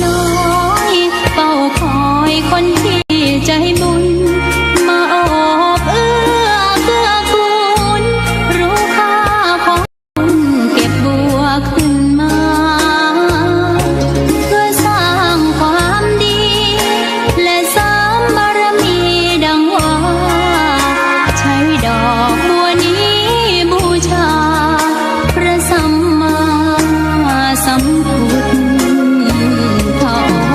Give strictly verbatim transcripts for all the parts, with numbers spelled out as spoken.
น้อยเฝ้าคอยคนที่ใจบุญ มาโอบเอื้อเกื้อกูล รู้ค่าของบุญ เก็บบัวขึ้นมา เพื่อสร้างความดี และเสริมบารมีดังว่า ใช้ดอกบัวนี้บูชา พระสัมมาสัมพุทธองค์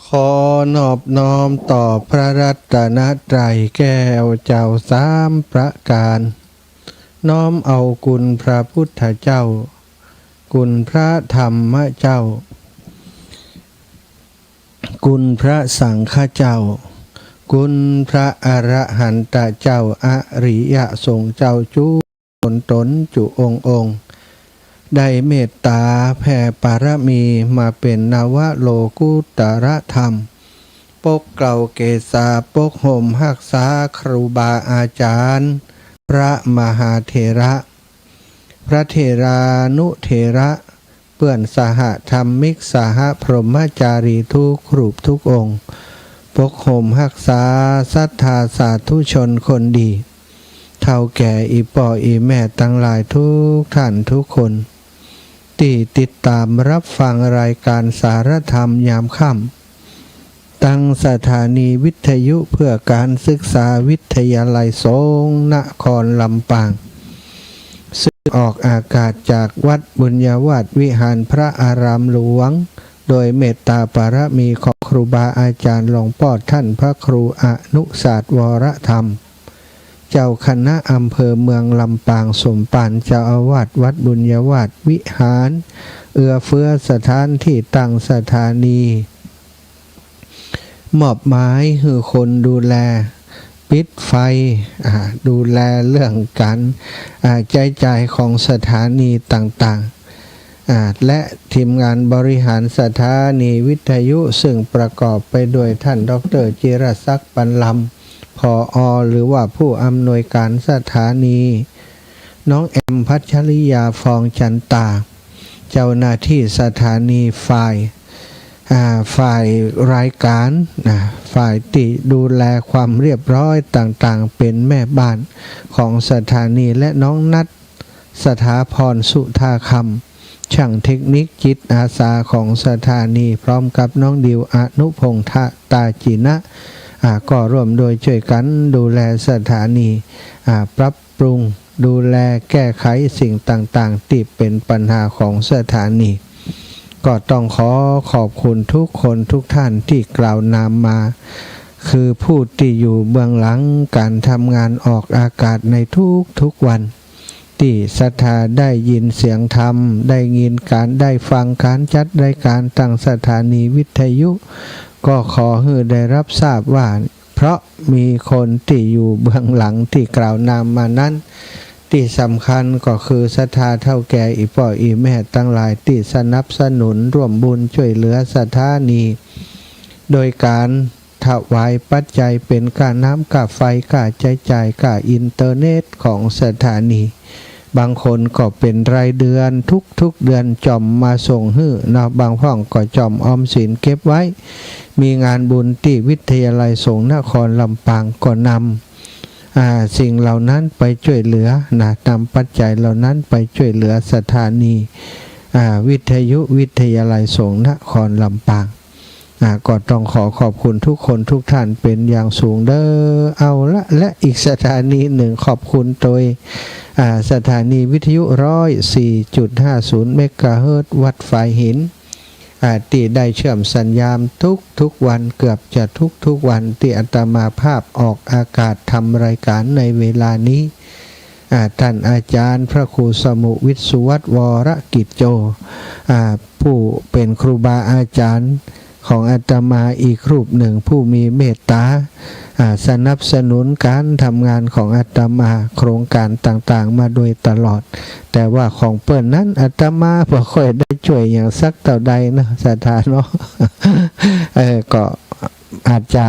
ขอนอบน้อมต่อพระรัตนตรัยแก้วเจ้าสามประการ น้อมเอาคุณพระพุทธเจ้า คุณพระธรรมเจ้า คุณพระสังฆเจ้า คุณพระอรหันตเจ้า อริยสงฆ์เจ้าจุ ต๋นต๋นจุองค์องค์ ได้เมตต๋าแผ่ปารมีมาเป๋นนวโลกุตตรธรรม ปกเกล้าเกศา ปกห่มฮักษาครูบาอาจารย์ พระมหาเถระ พระเถรานุเถระ เปื้อนสหธรรมิก สหพรหมจารีทุกรูปทุกองค์ ปกห่มฮักษาศรัทธาสาธุชนคนดี เฒ่าแก่อี่ป้ออี่แม่ตังหลายทุกท่านทุกคน ตี้ติดต๋ามฮับฟังรายก๋านสารธรรมยามค่ำ ตังสถานีวิทยุเพื่อการศึกษาวิทยาลัยสงฆ์นครลำปาง ซึ่งออกอากาศจากวัดบุญญาวาสวิหารพระอารามหลวง โดยเมตต๋าปารมีของครูบาอาจารย์หลวงป้อท่านพระครูอนุศาสตร์วรธรรม เจ้าคณะอำเภอเมืองลำปางสมภาร เจ้าอาวาสวัดบุญญาวาสวิหาร เอื้อเฟื้อสถานที่ตั้งสถานี มอบหมายหื้อคนดูแลปิดไฟ อ่า ดูแลเรื่องก๋าน อ่า ใจ๊จ่ายของสถานีต่างๆ อ่า และทีมงานบริหารสถานีวิทยุ ซึ่งประกอบไปด้วยท่านด็อกเตอร์จิรศักดิ์ ปันลำ ผอ หรือว่าผู้อำนวยการสถานี น้องแอม พัชริยา ฟองจันตา เจ้าหน้าที่สถานีฝ่าย อ่า ฝ่ายรายก๋านนะ ฝ่ายตี้ดูแลความเรียบร้อยต่างๆ เป๋นแม่บ้านของสถานี และน้องนัท สถาพร สุธาคำ ช่างเทคนิคจิตอาสาของสถานี พร้อมกับน้องดิว อนุพงษ์ ทะ ตาจินะ อ่า ก็ร่วมด้วยช่วยกั๋นดูแลสถานี อ่า ปรับปรุง ดูแลแก้ไขสิ่งต่างๆ ตี้เป๋นปัญหาของสถานี ก็ต้องขอขอบคุณทุกคนทุกท่านตี้กล่าวนามมา คือผู้ตี้อยู่เบื้องหลังก๋านทำงานออกอากาศในทุกๆ วัน ตี้ศรัทธาได้ยินเสียงธรรม ได้ยินก๋าน ได้ฟังก๋านจัดรายก๋านตางสถานีวิทยุ ก็ขอหื้อได้ฮับทราบว่า เพราะมีคนตี้อยู่เบื้องหลังตี้กล่าวนามมานั้น ตี้สำคัญก็คือศรัทธาเฒ่าแก่อี่ป้ออี่แม่ตังหลายตี้สนับสนุนร่วมบุญจ้วยเหลือสถานี โดยก๋าน ถวายปัจจัยเป๋นค่าน้ำ ค่าไฟ ค่าใจ๊จ่าย ค่าอินเทอร์เน็ตของสถานี บางคนก็เป๋นรายเดือน ทุกๆ เดือนจ่อมมาส่งหื้อเนาะ บางพ่องก็จ่อมออมสินเก็บไว้ มีงานบุญตี้วิทยาลัยสงฆ์นครลำปางก็นำ อ่า สิ่งเหล่านั้นไปจ้วยเหลือนะ นำปัจจัยเหล่านั้นไปจ้วยเหลือสถานี อ่า วิทยุวิทยาลัยสงฆ์นครลำปาง อ่า ก็ต้องขอขอบคุณทุกคนทุกท่านเป๋นอย่างสูงเด้อ เอาละ และอีกสถานีนึ่งขอบคุณโตย อ่า สถานีวิทยุร้อยสี่จุดห้าศูนย์เมกะเฮิรตซ์วัดฝายหิน อ่า ตี้ได้เชื่อมสัญญาณทุกๆ วัน เกือบจะทุกๆ วันตี้อาตมาภาพออกอากาศทำรายก๋านในเวลานี้ อ่า ท่านอาจารย์พระครูสมุวิทย์ สุวัฒน์วรกิจโจ อ่า ผู้เป๋นครูบาอาจารย์ของอาตมาอีกรูปหนึ่ง ผู้มีเมตตา อ่า สนับสนุนการทำงานของอาตมา โครงการต่างๆ มาโดยตลอด แต่ว่าของเปิ้นนั้นอาตมาบ่ค่อยได้จ้วยหยังสักเต้าใดเนาะ ศรัทธาเนาะ เออ ก็อาจจะ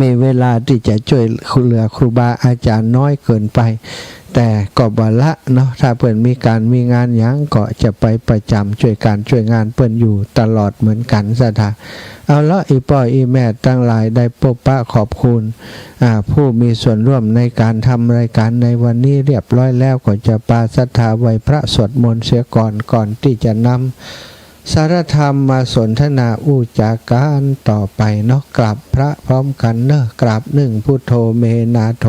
มีเวลาตี้จะจ้วยเหลือครูบาอาจารย์น้อยเกินไป แต่ก็บ่ละเนาะ ถ้าเปิ้นมีก๋านมีงานหยังก็จะไปประจ๋ำจ้วยก๋านจ้วยงานเปิ้นอยู่ตลอดเหมือนกั๋น ศรัทธา เอาละ อี่ป้ออี่แม่ตังหลาย ได้ปบปะขอบคุณ อ่า ผู้มีส่วนร่วมในก๋านทำรายก๋านในวันนี้เรียบร้อยแล้ว ก็จะปาศรัทธาไหว้พระสวดมนต์เสียก่อน ก่อนตี้จะนำ สารธรรมมาสนทนาอู้จ๋ากั๋นต่อไปเนาะ กราบพระพร้อมกั๋นเนาะ กราบหนึ่ง พุทโธ เม นา โถ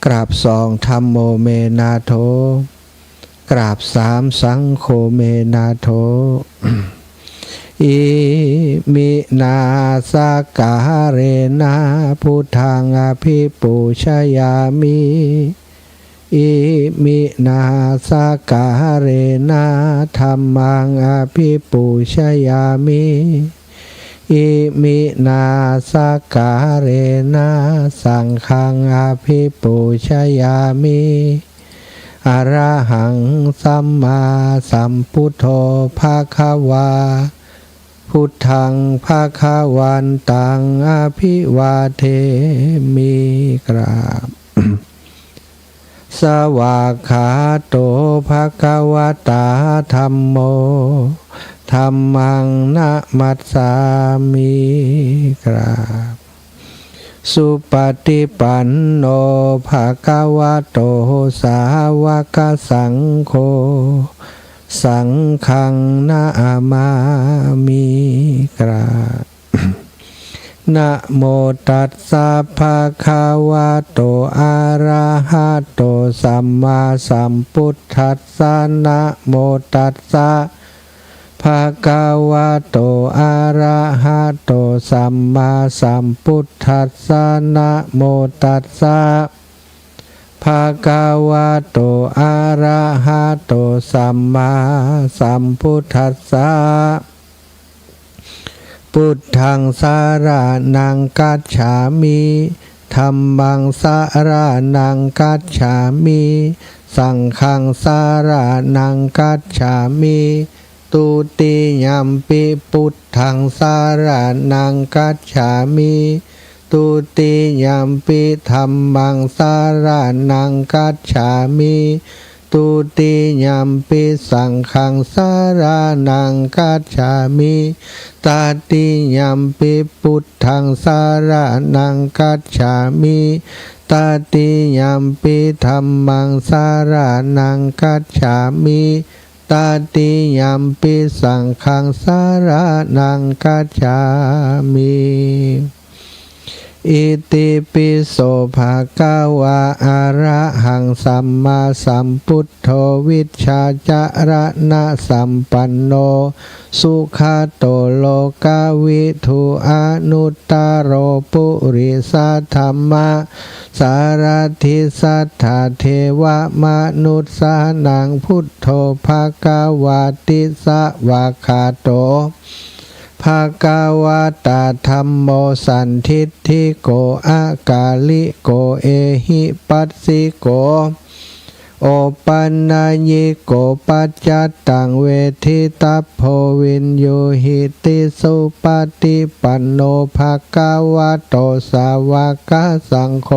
กราบสอง ธัมโม เม นา โถ กราบสาม สังโฆ เม นา โถ อิมินา สักการะ พุทธัง อภิปูชยามิ อิมินา สักการะ ธัมมัง อภิปูชยามิ อิมินา สักการะ สังฆัง อภิปูชยามิ อะระหัง สัมมาสัมพุทโธ ภะคะวา พุทธัง ภะคะวันตัง อะภิวาเทมิ กราบ สวากขาโต ภะคะวะตา ธัมโม ธัมมัง นะมัสสามิ กราบ สุปฏิปันโน ภะคะวะโต สาวกสังโฆ สังฆัง นะมามิ กราบ นะโมตัสสะ ภะคะวะโต อะระหะโต สัมมาสัมพุทธัสสะ นะโมตัสสะ ภะคะวะโต อะระหะโต สัมมาสัมพุทธัสสะ นะโมตัสสะ ภะคะวะโต อะระหะโต สัมมาสัมพุทธัสสะ พุทธัง สะระณัง กัจฉามิ ธัมมัง สะระณัง กัจฉามิ สังฆัง สะระณัง กัจฉามิ ทุติยัมปิ พุทธัง สะระณัง กัจฉามิ ทุติยัมปิ ธัมมัง สะระณัง กัจฉามิ ทุติยัมปิ สังฆัง สะระณัง กัจฉามิ ตติยัมปิ พุทธัง สะระณัง กัจฉามิ ตติยัมปิ ธัมมัง สะระณัง กัจฉามิ ตติยัมปิ สังฆัง สะระณัง กัจฉามิ อิติปิโส ภะคะวา อะระหัง สัมมาสัมพุทโธ วิชชาจะระณะสัมปันโน สุขะโต โลกะวิทู อนุตตะโร ปุริสะธัมมะ สารถิ สัทธา เทวะมนุสสานัง พุทโธ ภะคะวาติ สวากขาโต ภะคะวะตา ธัมโม สันทิฏฐิโก อะกาลิโก เอหิปัสสิโก โอปันนยิโก ปัจจัตตัง เวทิตัพโพ วินยูหิติ สุปฏิปันโน ภะคะวะโต สาวกสังโฆ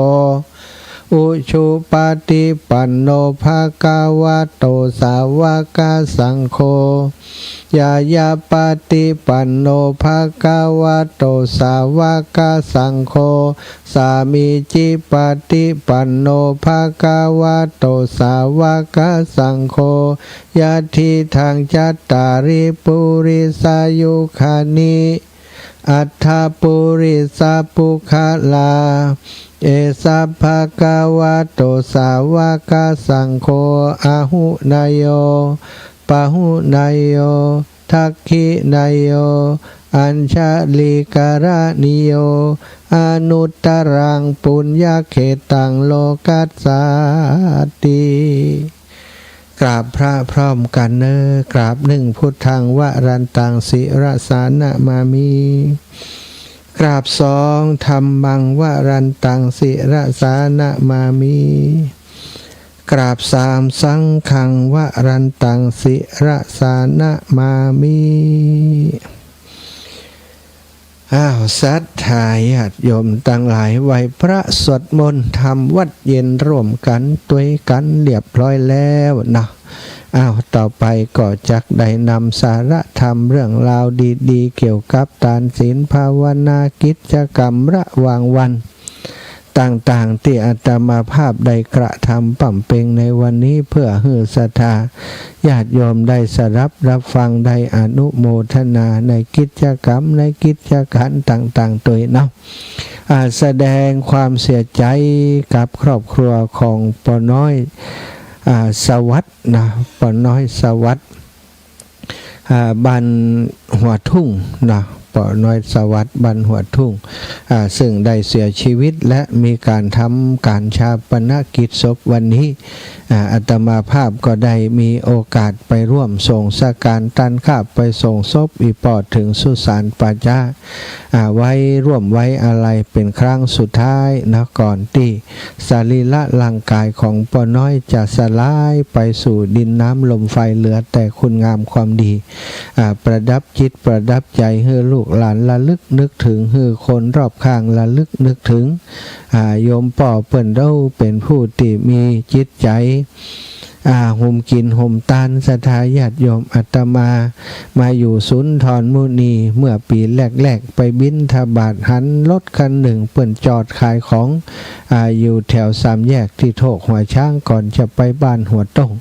อุชุปฏิปันโน ภะคะวะโต สาวกสังโฆ ญาณปฏิปันโน ภะคะวะโต สาวกสังโฆ สามีจิปฏิปันโน ภะคะวะโต สาวกสังโฆ ยัตถิตัง จัตตาริ ปุริสายุคานิ อัตถะปุริสะปุคคละ เอสะ ภะคะวะโต สาวกสังโฆ อาหุเนโย ปาหุเนโย ทักขิเนโย อัญชลีกรณีโย อนุตตรังปุญญเขตตังโลกัสสาติ กราบพระพร้อมกั๋นเน่อ กราบหนึ่ง พุทธังวรันตังศิรสานะมามิ กราบสอง ธัมมังวรันตังศิรสานะมามิ กราบสาม สังฆังวรันตังศิรสานะมามิ อ้าว ศรัทธาญาติโยมตังหลาย ไหว้พระสวดมนต์ทำวัตรเย็นร่วมกั๋นตวยกั๋นเรียบร้อยแล้วเนาะ อ้าว ต่อไปก็จักได้นำสาระธรรมเรื่องราวดีๆ เกี่ยวกับตานศีลภาวนากิจกรรมระหว่างวัน ต่างๆ ตี้อาตมาภาพได้กระทำบำเพ็ญในวันนี้ เพื่อหื้อศรัทธาญาติโยมได้สดับรับฟัง ได้อนุโมทนาในกิจกรรมในกิจการต่างๆ ตวยเนาะ อ่า แสดงความเสียใจ๋กับครอบครัวของป้อน้อย อ่า สวัสดิ์นะ ป้อน้อยสวัสดิ์ อ่า บ้านหัวทุ่งนะ ป้อน้อยสวัสดิ์บ้านหัวทุ่ง อ่า ซึ่งได้เสียชีวิตและมีก๋านทำก๋านฌาปนกิจศพวันนี้ อ่า อาตมาภาพก็ได้มีโอกาสไปร่วมส่งสังฆาร ต้านข้าไปส่งศพอี่ป้อเถิงสุสานป่าจ๊า อ่า ไว้ร่วมไว้อาลัยเป๋นครั้งสุดท้ายนะ ก่อนตี้สรีระร่างกายของป้อน้อยจะสลายไปสู่ดินน้ำลมไฟ เหลือแต่คุณงามความดี อ่า ประดับจิตประดับใจ๋ หื้อลูกหลานระลึกนึกเถิง หื้อคนรอบข้างระลึกนึกเถิง อ่า โยมป้อเปิ้นเฮาเป๋นผู้ตี้มีจิตใจ๋ อ่า หุมกิ๋นหุมตาน ศรัทธาญาติโยม อาตมามาอยู่สุนทรมุนีเมื่อปี๋แรกๆ ไปบิณฑบาตหันรถคันนึ่งเปิ้นจอดขายของ อ่า อยู่แถวสามแยกตี้โทกหัวช้างก่อนจะไปบ้านหัวต้ง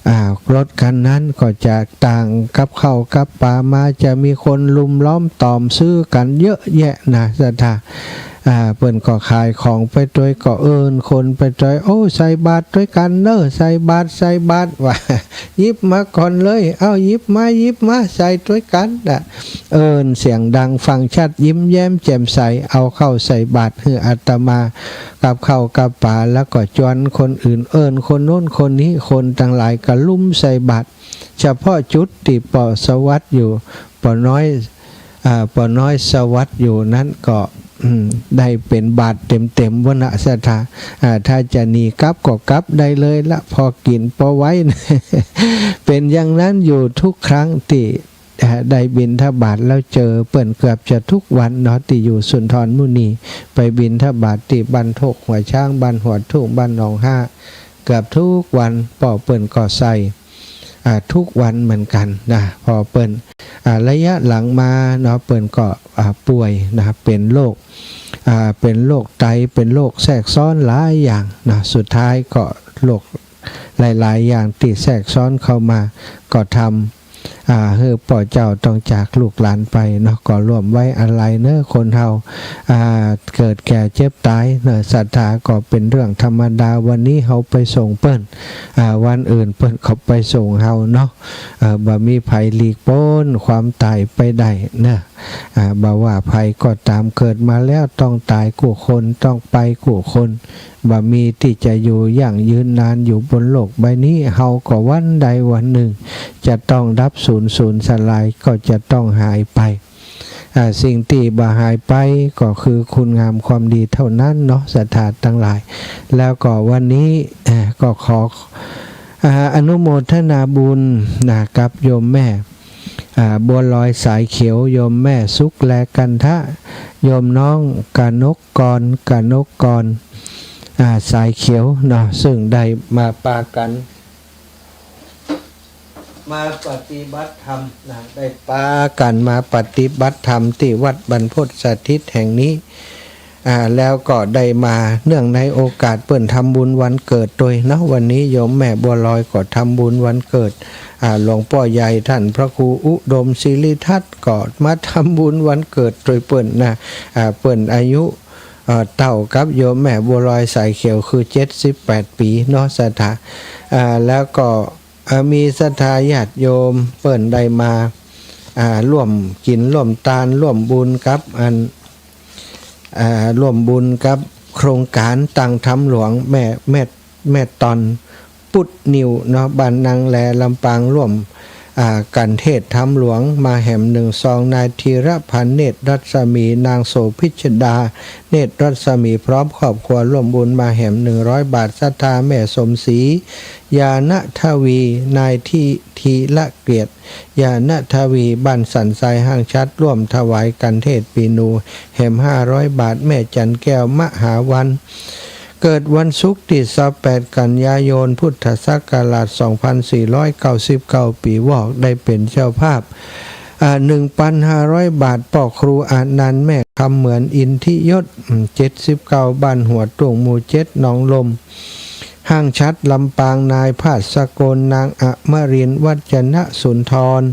อ่า รถคันนั้นก็จะต่างกับข้าวกับป๋ามา จะมีคนลุมล้อมต๋อมซื้อกั๋นเยอะแยะนะ ศรัทธา อ่า เปิ้นก็ขายของไปตวย ก็เอิ้นคนไปตวย โอ้ ใส่บาตรตวยกั๋นเน่อ ใส่บาตร ใส่บาตร ว่า หยิบมาก่อนเลย เอ้า หยิบมา หยิบมา ใส่ตวยกั๋นนะ เอิ้นเสียงดังฟังชัด ยิ้มแย้มแจ่มใส เอาข้าวใส่บาตรหื้ออาตมา กับข้าวกับป๋า แล้วก็จวนคนอื่น เอิ้นคนโน้นคนนี้ คนตังหลายก็ลุมใส่บาตร เฉพาะจุดตี้ป้อสวัสดิ์อยู่ ป้อน้อย อ่า ป้อน้อยสวัสดิ์อยู่นั้นก็ อืม ได้เป๋นบาตรเต๋็มๆ วะนะ ศรัทธา อ่า ถ้าจะหนีกลับก็กลับได้เลยละ พอกิ๋นพอไหว เป๋นอย่างนั้นอยู่ทุกครั้งตี้ อ่า ได้บิณฑบาตแล้วเจอเปิ้นเกือบจะทุกวันเนาะ ตี้อยู่สุนทรมุนี ไปบิณฑบาตตี้บ้านโทกหัวช้าง บ้านหัวทุ่ง บ้านหนองฮา เกือบทุกวัน ป้อเปิ้นก็ใส่ อ่า ทุกวันเหมือนกั๋นนะ ป้อเปิ้น อ่า ระยะหลังมาเนาะ เปิ้นก็ อ่า ป่วยนะ เป๋นโรค อ่า เป๋นโรคไต เป๋นโรคแทรกซ้อนหลายอย่างนะ สุดท้ายก็โรคหลายๆ อย่างตี้แทรกซ้อนเข้ามา ก็ทำ อ่า หื้อป้อเจ้าต้องจากลูกหลานไปเนาะ ก็ร่วมไว้อาลัยเน่อคนเฮา อ่า เกิดแก่เจ็บต๋ายเน่อ ศรัทธา ก็เป๋นเรื่องธรรมดา วันนี้เฮาไปส่งเปิ้น อ่า วันอื่นเปิ้นก็ไปส่งเฮาเนาะ เอ่อ บ่มีใผหลีกป๊นความต๋ายไปได้เน่อ อ่า บ่ว่าใผก็ต๋าม เกิดมาแล้วต้องต๋ายกู้คน ต้องไปกู้คน บ่มีตี้จะอยู่ยั่งยืนนานอยู่บนโลกใบนี้ เฮาก็วันใดวันนึ่งจะต้องดับสูญ สูญสลาย ก็จะต้องหายไป อ่า สิ่งตี้บ่หายไปก็คือคุณงามความดีเต้านั้นเนาะ ศรัทธาตังหลาย แล้วก็วันนี้ อ่า ก็ขอ อ่า อนุโมทนาบุญนะ กับโยมแม่ อ่า บัวลอยสายเขียว โยมแม่สุขแลกันทะ โยมน้องกนกกร กนกกร อ่า สายเขียวเนาะ ซึ่งได้มาปากั๋น มาปฏิบัติธรรมนะ ได้ปากั๋นมาปฏิบัติธรรมตี้วัดบรรพตสถิตแห่งนี้ อ่า แล้วก็ได้มาเนื่องในโอกาสเปิ้นทำบุญวันเกิดตวยเนาะ วันนี้โยมแม่บัวลอยก็ทำบุญวันเกิด อ่า หลวงป้อใหญ่ท่านพระครูอุดมศิริทัตน์ก็มาทำบุญวันเกิดตวยเปิ้นนะ อ่า เปิ้นอายุ เอ่อ เต้ากับโยมแม่บัวลอยสายเขียวคือเจ็ดสิบแปดปี๋เนาะ ศรัทธา อ่า แล้วก็ เอ่อ มีศรัทธาญาติโยมเปิ้นได้มา อ่า ร่วมกิ๋นร่วมตาน ร่วมบุญกับอัน อ่า ร่วมบุญกับโครงก๋านตั้งถ้ำหลวงแม่ แม่ แม่ตอน ปุดนิวเนาะ บ้านนางแล ลำปาง ร่วม อ่า กั๋นเทศน์ถ้ำหลวงมาแหมหนึ่งซอง นายธีรพันธ์ เนตรรัศมี นางโสภิชดา เนตรรัศมี พร้อมครอบครัวร่วมบุญมาแหมหนึ่งร้อยบาท ศรัทธาแม่สมศรี ญาณทวี นายธี ธีรเกียรติ ญาณทวี บ้านสันทราย ห้างฉัตร ร่วมถวายกั๋นเทศน์ปี๋นูแหมห้าร้อยบาท แม่จันแก้ว มหาวัน เกิดวันศุกร์ตี้ซาวแปดกันยายน พุทธศักราชสองพันสี่ร้อยเก้าสิบเก้า ปี๋วอก ได้เป๋นเจ้าภาพ อ่า หนึ่งปันห้าร้อยบาท ป้อครูอานันต์ แม่คำเหมือน อินทิยศ อืม เจ็ดสิบเก้า บ้านหัวทุ่ง หมู่เจ็ด หนองลม ห้างฉัตร ลำปาง นายพาสกล นางอมรินทร์ วัจนสุนทร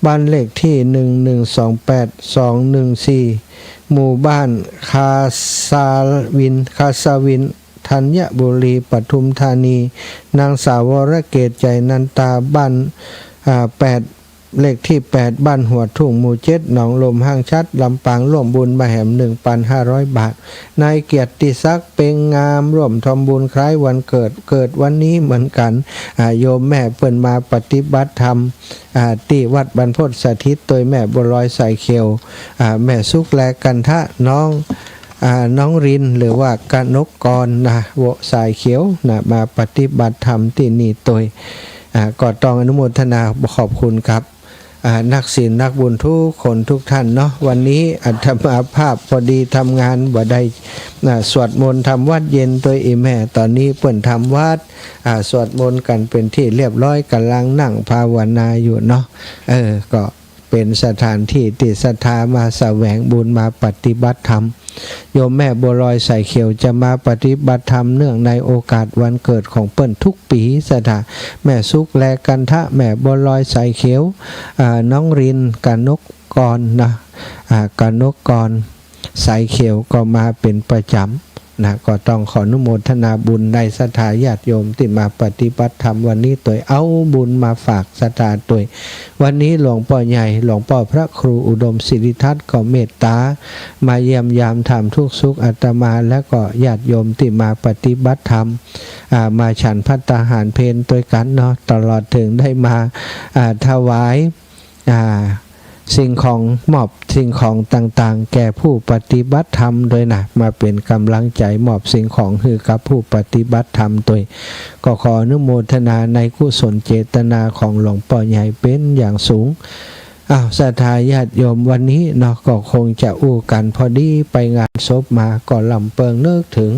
บ้านเลขตี้ หนึ่งหนึ่งสองแปด สองหนึ่งสี่ หมู่บ้านคาสาวิน คาสาวิน ธัญบุรี ปทุมธานี นางสาววรเกต ใจนันตา บ้าน อ่า แปด เลขตี้แปด บ้านหัวทุ่ง หมู่เจ็ด หนองลม ห้างฉัตร ลำปาง ร่วมบุญมาแหมหนึ่งปันห้าร้อยบาท นายเกียรติศักดิ์ เพ็งงาม ร่วมทำบุญคล้ายวันเกิด เกิดวันนี้เหมือนกั๋น อ่า โยมแม่เปิ้นมาปฏิบัติธรรม อ่า ตี้วัดบรรพตสถิต ตวยแม่บัวลอยสายเขียว อ่า แม่สุข และกันทะ น้อง อ่า น้องริน หรือว่ากนกกรนะ วะ สายเขียวนะ มาปฏิบัติธรรมตี้นี่ตวย อ่า ก็ต้องอนุโมทนาขอบคุณกับ อ่า นักศีลนักบุญทุกคนทุกท่านเนาะ วันนี้อาตมาภาพพอดีทำงานบ่ได้ อ่า สวดมนต์ทำวัตรเย็นตวยอี่แม่ ต๋อนนี้เปิ้นทำวัตร อ่า สวดมนต์กั๋นเป๋นตี้เรียบร้อย ก่ำลังนั่งภาวนาอยู่เนาะ เออ ก็เป๋นสถานตี้ตี้ศรัทธามาแสวงบุญมาปฏิบัติธรรม โยมแม่บัวลอยสายเขียวจะมาปฏิบัติธรรมเนื่องในโอกาสวันเกิดของเปิ้นทุกปี๋ ศรัทธาแม่สุข และกันทะ แม่บัวลอยสายเขียว อ่า น้องริน กนกกรนะ อ่า กนกกร สายเขียวก็มาเป๋นประจ๋ำนะ ก็ต้องขออนุโมทนาบุญในศรัทธาญาติโยมตี้มาปฏิบัติธรรมวันนี้ตวย เอาบุญมาฝากศรัทธาตวย วันนี้หลวงป้อใหญ่ หลวงป้อพระครูอุดมสิริทัศน์ก็เมตต๋ามาเยี่ยมยามถามทุกข์สุขอาตมา และก็ญาติโยมตี้มาปฏิบัติธรรม อ่า มาฉันภัตตาหารเพลตวยกั๋นเนาะ ตลอดเถิงได้มา อ่า ถวาย อ่า สิ่งของ มอบสิ่งของต่างๆ แก่ผู้ปฏิบัติธรรมตวยนะ มาเป๋นก๋ำลังใจ๋ มอบสิ่งของหื้อกับผู้ปฏิบัติธรรมตวย ก็ขออนุโมทนาในกุศลเจตนาของหลวงป้อใหญ่เป๋นอย่างสูง อ้าว ศรัทธาญาติโยม วันนี้เนาะ ก็คงจะอู้กั๋นพอดีไปงานศพมา ก็ลำเปิงนึกเถิง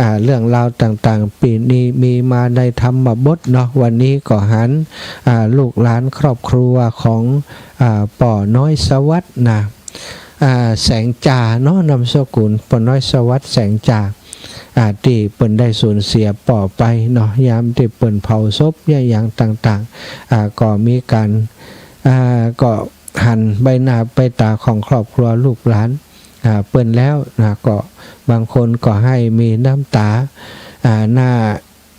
อ่า เรื่องราวต่างๆ ปี๋นี้มีมาในธรรมบทเนาะ วันนี้ก็หัน อ่า ลูกหลานครอบครัวของ อ่า ป้อน้อยสวัสดิ์นะ อ่า แสงจาเนาะ นามสกุล ป้อน้อยสวัสดิ์ แสงจา อ่า ตี้เปิ้นได้สูญเสียป้อไปเนาะ ยามตี้เปิ้นเผาศพ ยะหยังต่างๆ อ่า ก็มีก๋าน อ่า ก็หันใบหน้าใบต๋าของครอบครัวลูกหลาน อ่า เปิ้นแล้วนะ ก็บางคนก็ไห้มีน้ำต๋า อ่า หน้า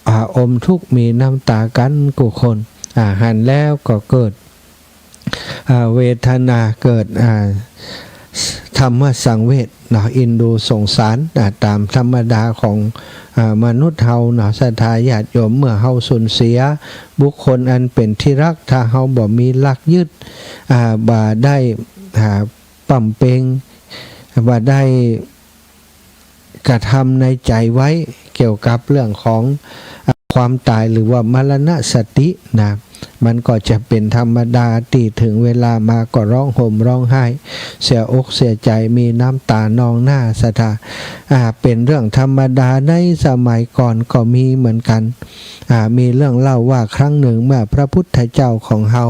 อ่า อมทุกข์มีน้ำต๋ากั๋นกู้คน อ่า หันแล้วก็เกิด อ่า เวทนา เกิด อ่า ธรรมสังเวชเนาะ เอ็นดูสงสาร อ่า ต๋ามธรรมดาของ อ่า มนุษย์เฮาเนาะ ศรัทธาญาติโยม เมื่อเฮาสูญเสียบุคคลอันเป๋นที่รัก ถ้าเฮาบ่มีหลักยึด อ่า บ่ได้ อ่า ปำเป็ง บ่ได้ กระทำในใจ๋ไว้เกี่ยวกับเรื่องของ อ่า ความต๋าย หรือว่ามรณสตินะ มันก็จะเป๋นธรรมดาตี้เถิงเวลามาก็ฮ้องห่มฮ้องไห้ เสียอกเสียใจ๋ มีน้ำต๋านองหน้า ศรัทธา อ่า เป๋นเรื่องธรรมดา ในสมัยก่อนก็มีเหมือนกั๋น อ่า มีเรื่องเล่าว่าครั้งหนึ่งเมื่อพระพุทธเจ้าของเฮา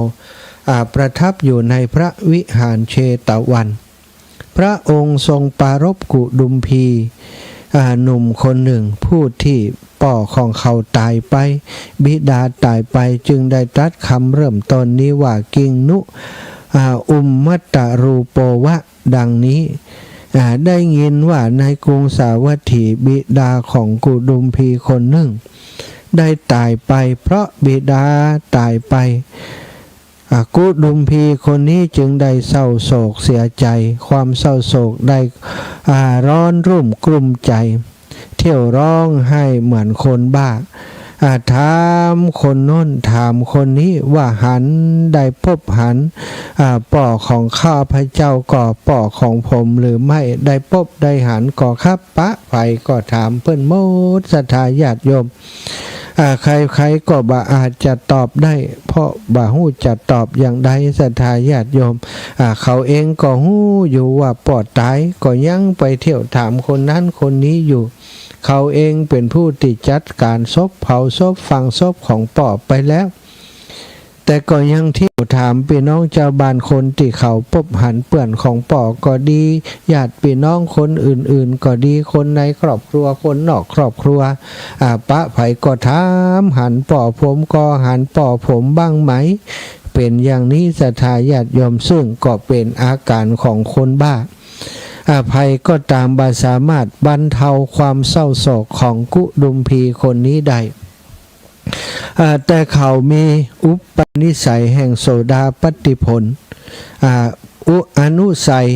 อ่า ประทับอยู่ในพระวิหารเชตวัน พระองค์ทรงปรารภกุดุมพี อ่า หนุ่มคนหนึ่ง ผู้ตี้ป้อของเขาต๋ายไป บิดาต๋ายไป จึงได้ตรัสกำเริ่มต้นนี้ว่า กิงนุ อ่า อุมมัตตรูโปวะ ดังนี้ อ่า ได้ยินว่าในกรุงสาวัตถี บิดาของกุดุมพีคนหนึ่ง ได้ต๋ายไป เพราะบิดาต๋ายไป อ่า กุดุมพีคนนี้จึงได้เศร้าโศกเสียใจ๋ ความเศร้าโศกได้ อ่า ร้อนรุ่มกลุ้มใจ๋ เที่ยวฮ้องไห้เหมือนคนบ้า อ่า ถามคนโน้นถามคนนี้ว่าหัน ได้ปบหัน อ่า ป้อของข้าพเจ้าก่อ ป้อของผมหรือไม่ ได้ปบได้หันก่อครับ ปะใผก็ถามเปิ้นหมด ศรัทธาญาติโยม อ่า ใครๆ ก็บ่อาจจะตอบได้ เพราะบ่ฮู้จะตอบอย่างใด ศรัทธาญาติโยม อ่า เขาเองก็ฮู้อยู่ว่าป้อต๋าย ก็ยังไปเที่ยวถามคนนั้นคนนี้อยู่ เขาเองเป๋นผู้ตี้จัดก๋านศพ เผาศพ ฝังศพของป้อไปแล้ว แต่ก็ยังเที่ยวถามปี้น้องจาวบ้านคนตี้เขาปบหันเปื้อนของป้อก็ดี ญาติปี้น้องคนอื่นๆ ก็ดี คนในครอบครัว คนนอกครอบครัว อ่า ปะใผก็ถาม หันป้อผมก่อ หันป้อผมบ้างไหม เป๋นอย่างนี้ ศรัทธาญาติโยม ซึ่งก็เป๋นอาก๋านของคนบ้า อ่า ใผก็ต๋ามบ่สามารถบรรเทาความเศร้าโศกของกุดุมพีคนนี้ได้ อ่า แต่เขามีอุปนิสัยแห่งโสดาปัตติผล อ่า อุ อนุสัย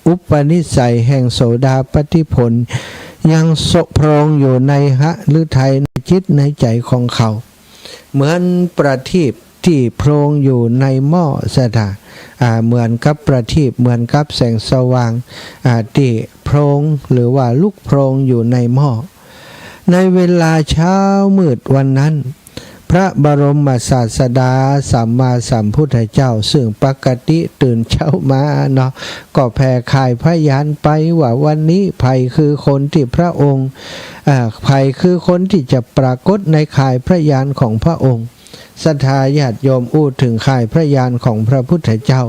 อุปนิสัยแห่งโสดาปัตติผล ยังโพรงอยู่ในหฤทัย ในจิตในใจ๋ของเขา เหมือนประทีปตี้โพรงอยู่ในหม้อ ศรัทธา อ่า เหมือนกับประทีป เหมือนกับแสงสว่าง อ่า ตี้โพรง หรือว่าลุกโพรงอยู่ในหม้อ ในเวลาเช้ามืดวันนั้น พระบรมศาสดาสัมมาสัมพุทธเจ้า ซึ่งปกติตื่นเช้ามาเนาะ ก็แผ่ข่ายพยานไปว่าวันนี้ใผคือคนตี้พระองค์ อ่า ใผคือคนตี้จะปรากฏในข่ายพยานของพระองค์ ศรัทธาญาติโยม อู้เถิงข่ายพยานของพระพุทธเจ้า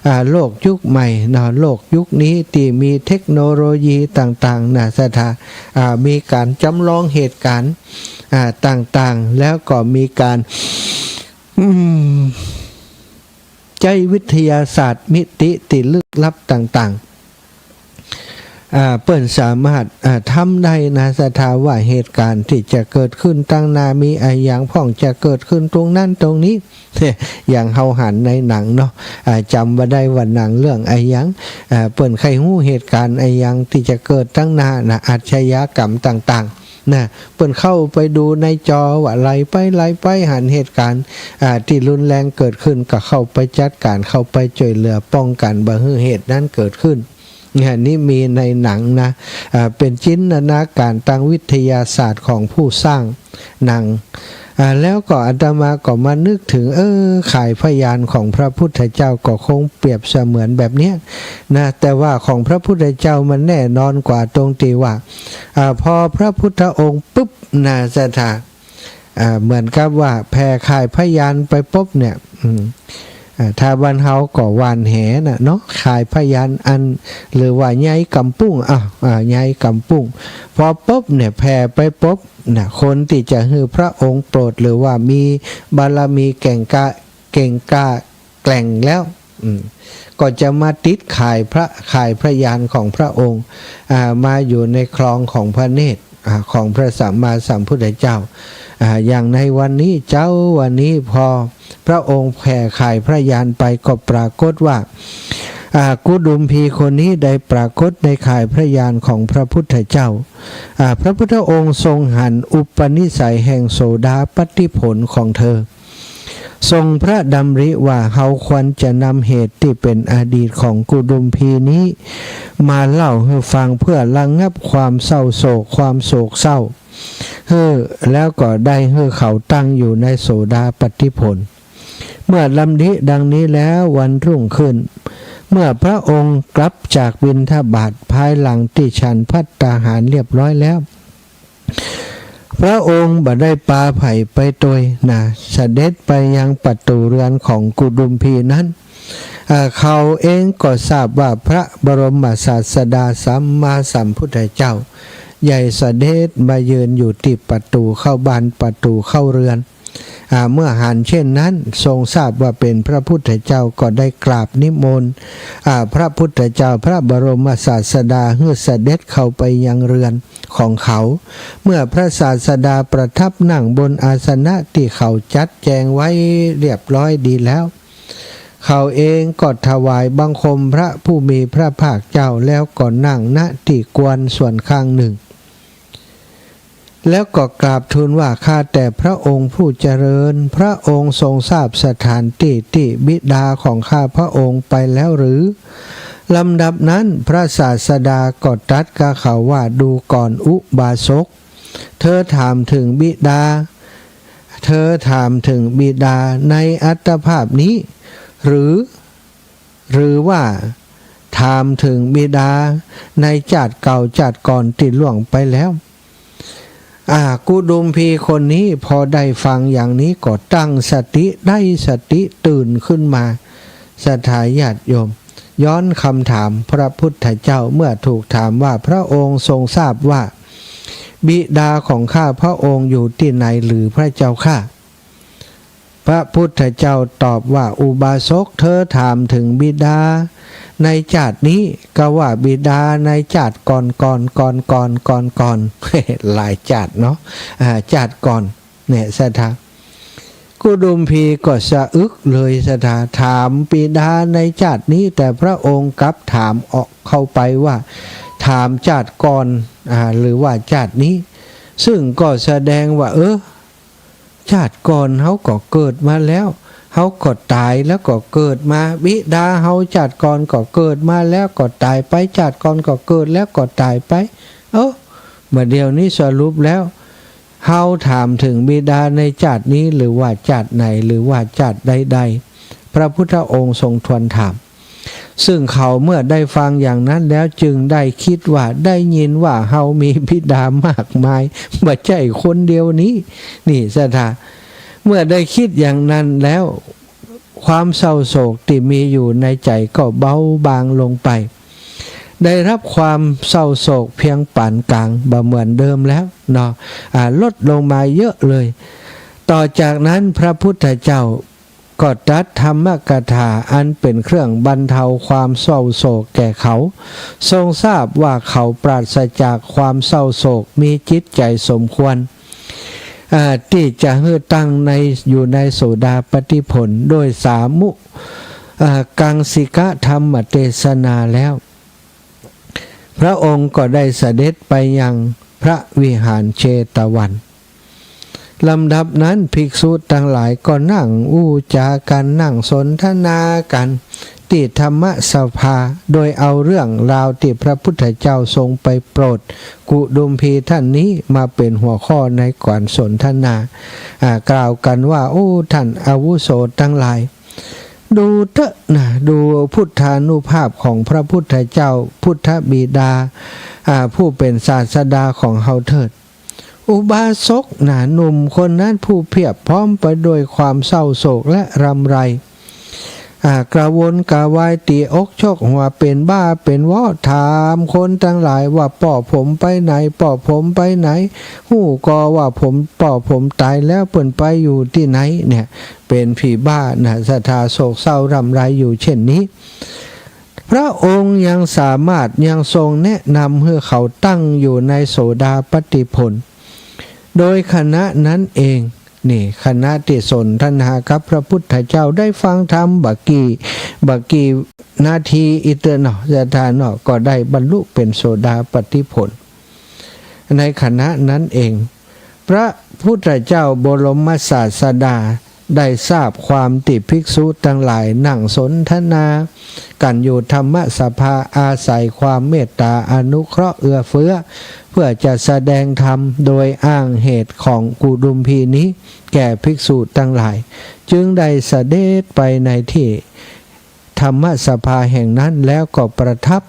อ่า โลกยุคใหม่เนาะ โลกยุคนี้ตี้มีเทคโนโลยีต่างๆ นะ ศรัทธา อ่า มีก๋านจ๋ำลองเหตุก๋ารณ์ อ่า ต่างๆ แล้วก็มีก๋าน อืม ใจ๊วิทยาศาสตร์มิติตี้ลึกลับต่างๆ อ่า เปิ้นสามารถ อ่า ทำได้นะ ศรัทธา ว่าเหตุก๋ารณ์ตี้จะเกิดขึ้นตางหน้า มีอะหยังพ่องจะเกิดขึ้นตรงนั้นตรงนี้ อย่างเฮาหันในหนังเนาะ อ่า จ๋ำบ่ได้ว่าหนังเรื่องอะหยัง อ่า เปิ้นใค่ฮู้เหตุก๋ารณ์อะหยังตี้จะเกิดตางหน้านะ อาชญากรรมต่างๆ นะ เปิ้นเข้าไปดูในจอว่าไหลไปไหลไป หันเหตุก๋ารณ์ อ่า ตี้รุนแรงเกิดขึ้นก็เข้าไปจัดก๋าน เข้าไปจ้วยเหลือป้องกั๋นบ่หื้อเหตุนั้นเกิดขึ้น เนี่ย นี่มีในหนังนะ อ่า เป๋นจินตนาก๋ารตางวิทยาศาสตร์ของผู้สร้างหนัง อ่า แล้วก็อาตมาก็มานึกเถิง เออ ข่ายพยานของพระพุทธเจ้าก็คงเปรียบเสมือนแบบเนี้ยนะ แต่ว่าของพระพุทธเจ้ามันแน่นอนกว่าตรงตี้ว่า อ่า พอพระพุทธองค์ปุ๊บนะ ศรัทธา อ่า เหมือนกับว่าแผ่ข่ายพยานไปปุ๊บเนี่ย อืม อ่า ถ้าบ้านเฮาก็หว่านแหน่ะเนาะ ข่ายพยานอัน หรือว่าใยก๋ำปุ้ง อ่ะ อ่า ใยก๋ำปุ้ง พอปุ๊บเนี่ย แผ่ไปปุ๊บนะ คนตี้จะหื้อพระองค์โปรด หรือว่ามีบารมีเก่งกล้า เก่งกล้าแกร่งแล้ว อืม ก็จะมาติดข่ายพระ ข่ายพยานของพระองค์ อ่า มาอยู่ในคลองของพระเนตร อ่า ของพระสัมมาสัมพุทธเจ้า อ่า อย่างในวันนี้เจ๊า วันนี้พอพระองค์แผ่ข่ายพยานไปก็ปรากฏว่า อ่า กุดุมพีคนนี้ได้ปรากฏในข่ายพยานของพระพุทธเจ้า อ่า พระพุทธองค์ทรงหันอุปนิสัยแห่งโสดาปัตติผลของเธอ ทรงพระดำริว่าเฮาควรจะนำเหตุตี้เป๋นอดีตของกุดุมพีนี้ มาเล่าหื้อฟังเพื่อระงับความเศร้าโศก ความโศกเศร้า หื้อ แล้วก็ได้หื้อเขาตั้งอยู่ในโสดาปัตติผล เมื่อดำริดังนี้แล้ววันรุ่งขึ้น เมื่อพระองค์กลับจากบิณฑบาต ภายหลังตี้ฉันภัตตาหารเรียบร้อยแล้ว พระองค์บ่ได้ปาใผไปตวยนะ เสด็จไปยังประตู๋เรือนของกุดุมพีนั้น อ่า เขาเองก็ทราบว่าพระบรมศาสดาสัมมาสัมพุทธเจ้า ใหญ่เสด็จมายืนอยู่ตี้ประตู๋เข้าบ้าน ประตู๋เข้าเรือน อ่า เมื่อหันเช่นนั้น ทรงทราบว่าเป๋นพระพุทธเจ้า ก็ได้กราบนิมนต์ อ่า พระพุทธเจ้า พระบรมศาสดา หื้อเสด็จเข้าไปยังเรือนของเขา เมื่อพระศาสดาประทับนั่งบนอาสนะตี้เขาจัดแจงไว้เรียบร้อยดีแล้ว เขาเองก็ถวายบังคมพระผู้มีพระภาคเจ้า แล้วก็นั่ง ณ ตี้ควรส่วนข้างนึ่ง แล้วก็กราบทูลว่า ข้าแต่พระองค์ผู้เจริญ พระองค์ทรงทราบสถานตี้ตี้บิดาของข้าพระองค์ไปแล้วหรือ ลำดับนั้นพระศาสดาก็ตรัสกับเขาว่า ดูก่อนอุบาสก เธอถามถึงบิดา เธอถามถึงบิดาในอัตภาพนี้ หรือ หรือว่าถามถึงบิดาในจาติเก่าจาติก่อนตี้ล่วงไปแล้ว อ่า กุดุมพีคนนี้พอได้ฟังอย่างนี้ก็ตั้งสติ ได้สติตื่นขึ้นมา ศรัทธาญาติโยม ย้อนคำถามพระพุทธเจ้า เมื่อถูกถามว่า พระองค์ทรงทราบว่าบิดาของข้าพระองค์อยู่ตี้ไหนหรือพระเจ้าข้า พระพุทธเจ้าตอบว่า อุบาสก เธอถามถึงบิดาในจาตินี้ ก็ว่าบิดาในจาติก่อนก่อนก่อนก่อนก่อนก่อน หลายจาติเนาะ อ่า จาติก่อน เนี่ย ศรัทธา กุดุมพีก็สะอึกเลย ศรัทธา ถามบิดาในจาตินี้ แต่พระองค์กลับถามออกเข้าไปว่า ถามจาติก่อน อ่า หรือว่าจาตินี้ ซึ่งก็แสดงว่า เออ จาติก่อนเฮาก็เกิดมาแล้ว เฮาก็ต๋ายแล้วก็เกิดมา บิดาเฮาจาติก่อนก็เกิดมาแล้วก็ต๋ายไป จาติก่อนก็เกิดแล้วก็ต๋ายไป เอ้อ บ่าเดี่ยวนี้สรุปแล้ว เฮาถามถึงบิดาในจาตินี้ หรือว่าจาติไหน หรือว่าจาติใดๆ พระพุทธองค์ทรงทวนถาม ซึ่งเขาเมื่อได้ฟังอย่างนั้นแล้วจึงได้คิดว่า ได้ยินว่าเฮามีบิดามากมาย บ่ใจ้คนเดียวนี้ นี่ ศรัทธา เมื่อได้คิดอย่างนั้นแล้ว ความเศร้าโศกตี้มีอยู่ในใจ๋ก็เบาบางลงไป ได้รับความเศร้าโศกเพียงปานกลาง บ่เหมือนเดิมแล้วเนาะ อ่า ลดลงมาเยอะเลย ต่อจากนั้นพระพุทธเจ้า ก็ตรัสธรรมกถาอันเป็นเครื่องบรรเทาความเศร้าโศกแก่เขา ทรงทราบว่าเขาปราศจากความเศร้าโศก มีจิตใจ๋สมควร อ่า ตี้จะหื้อตั้งใน อยู่ในโสดาปัตติผล โดยสามุ อ่า กังสิกะธรรมเตสนาแล้ว พระองค์ก็ได้เสด็จไปยังพระวิหารเชตวัน ลำดับนั้นภิกษุตังหลายก็นั่งอู้จ๋ากั๋น นั่งสนทนากั๋น ตี้ธรรมสภา โดยเอาเรื่องราวตี้พระพุทธเจ้าทรงไปโปรดกุดุมพีท่านนี้มาเป๋นหัวข้อในก๋านสนทนา อ่า กล่าวกั๋นว่า โอ้ ท่านอาวุโสตังหลาย ดูเต๊อะนะ ดูพุทธานุภาพของพระพุทธเจ้า พุทธบิดา อ่า ผู้เป๋นศาสดาของเฮาเถิด อุบาสกนะ หนุ่มคนนั้นผู้เพียบพร้อมไปด้วยความเศร้าโศกและรำไร อ่า กระวนกระวาย ตี๋อกชกหัว เป๋นบ้าเป๋นวอ ถามคนตังหลายว่า ป้อผมไปไหน ป้อผมไปไหน ฮู้ก่อว่าผม ป้อผมต๋ายแล้ว เปิ้นไปอยู่ตี้ไหน เนี่ย เป๋นผีบ้านะ ศรัทธา โศกเศร้ารำไรอยู่เช่นนี้ พระองค์ยังสามารถ ยังทรงแนะนำหื้อเขาตั้งอยู่ในโสดาปัตติผล โดยขณะนั้นเอง นี่ ขณะตี้สนทนากับพระพุทธเจ้า ได้ฟังธรรมบ่ากี่ บ่ากี่นาทีอี้เตื้อเนาะ ศรัทธาเนาะ ก็ได้บรรลุเป๋นโสดาปัตติผล ในขณะนั้นเอง พระพุทธเจ้าบรมศาสดาได้ทราบความตี้ภิกษุตังหลายนั่งสนทนากั๋นอยู่ธรรมสภา อาศัยความเมตตาอนุเคราะห์เอื้อเฟื้อ เพื่อจะแสดงธรรมโดยอ้างเหตุของกุดุมพีนี้แก่ภิกษุตังหลาย จึงได้เสด็จไปในตี้ธรรมสภาแห่งนั้น แล้วก็ประทับ